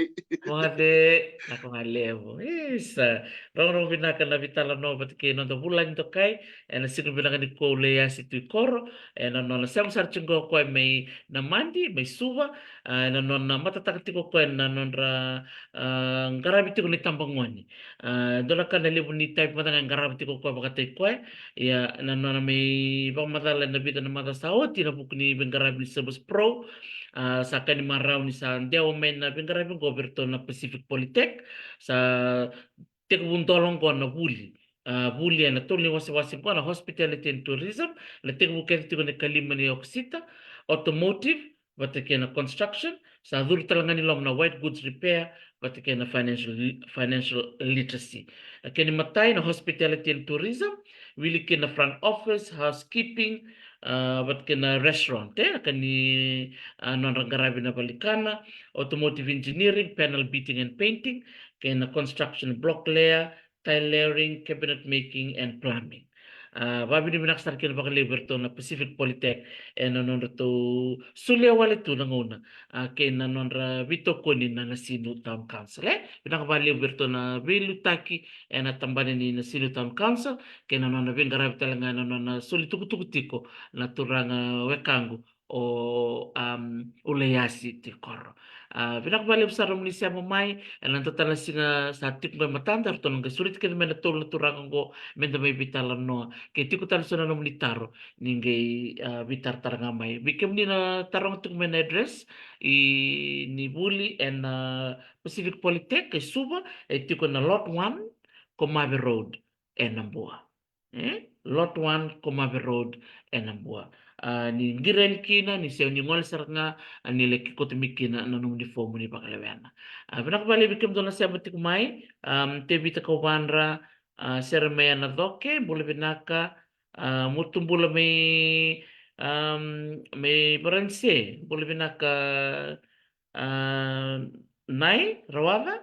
Moce. Vinaka vakalevu. Isa. Rogorogo vinaka na veitalanoa vata kei noda vulagi dokai ena siga vinaka nikua o Laiasi Tuikoro, ena nona sema sara tiko o koya mai Namadi, mai Suva, a, ena nona matataka tiko o koya na nodra, a, qaravi tiko na itabagone. A, dua na ka na levu ni taipi mada ga e qarava tiko o koya vakataki koya, ia na nona mai vakamacala ena vica na macawa sa oti ena vuku ni veiqaravi ni Service Pro, a, sa ka ni marau ni sa dewa mai na veiqaravi oqo vei iratou na Pacific Polytech, sa tekivu dola oqo na vuli. A, vuli ena tolu ni wasewase oqo na hospitality and tourism, na tekivu kece tiko na ikalima ni Okosita, automotive, vata kei na construction, sa curu tale ga ni loma na white goods repair, vata kei na financial, financial literacy. A, kena imatai na hospitality and tourism, wili kina na front office, housekeeping, a, vata kei na restaurant, e, ka ni, a, nodra qaravi na valenikana, automotive engineering, panel beating and painting, kei na construction, block layer, tile layering, cabinet making and plumbing. A, vakavinavinaka sara kina vakalevu vei iratou na Pacific Polytech ena nodratou solia wale tu na gauna, a, kei na nodra veitokoni na Nasinu Town Council, e. Vinaka vakalevu vei iratou na veiliutaki ena tabana ni Nasinu Town Council, kei na nona veiqaravi tale ga ena nona soli tukutuku tiko na turaga wekaqu o, am, o Laiasi Tuikoro. A, vinaka vakalevu sara nomuni sema mai, ena dua tale na siga sa tiko qo e matada, ratou na qai sureti kece mai na tolu na turaga qo meda mai veitalanoa. Ke tiko tale so na nomuni taro, ni qai, a, veitaratara ga mai. Vei kemuni na taroga tiko mai na address, i, ni vuli ena Pacific Polytech e Suva, e tiko na Lot one, Komave Road, e Nabua. E? Lot one, Komave Road, e Nabua. A, ni qiri yani kina, ni se ni gole sara ga, a, ni lai kauta mai kina na nomuni fomu ni vakalewena. A, vinaka vakalevu vei kemudou na sema tiko mai, am, Tevita Kauvadra, a, Seremaia Nacoke, bula vinaka, a, Mutubula mai, am, mai Varanise, bula vinaka, a, Nai Rawava,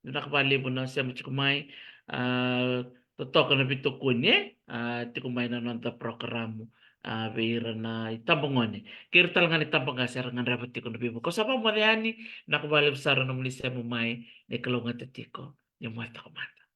vinaka vakalevu na sema tiko mai, a, totoka na veitokoni, e, a, tiko mai na noda porokaramu, a, vei ira na itabagone. Kei ira tale ga na itabaqase era gadreva tiko na veivuke. Au sa vakamoce yani, vinaka vakalevu sara nomuni sema mai, ni kalougata tiko, ni moce toka mada.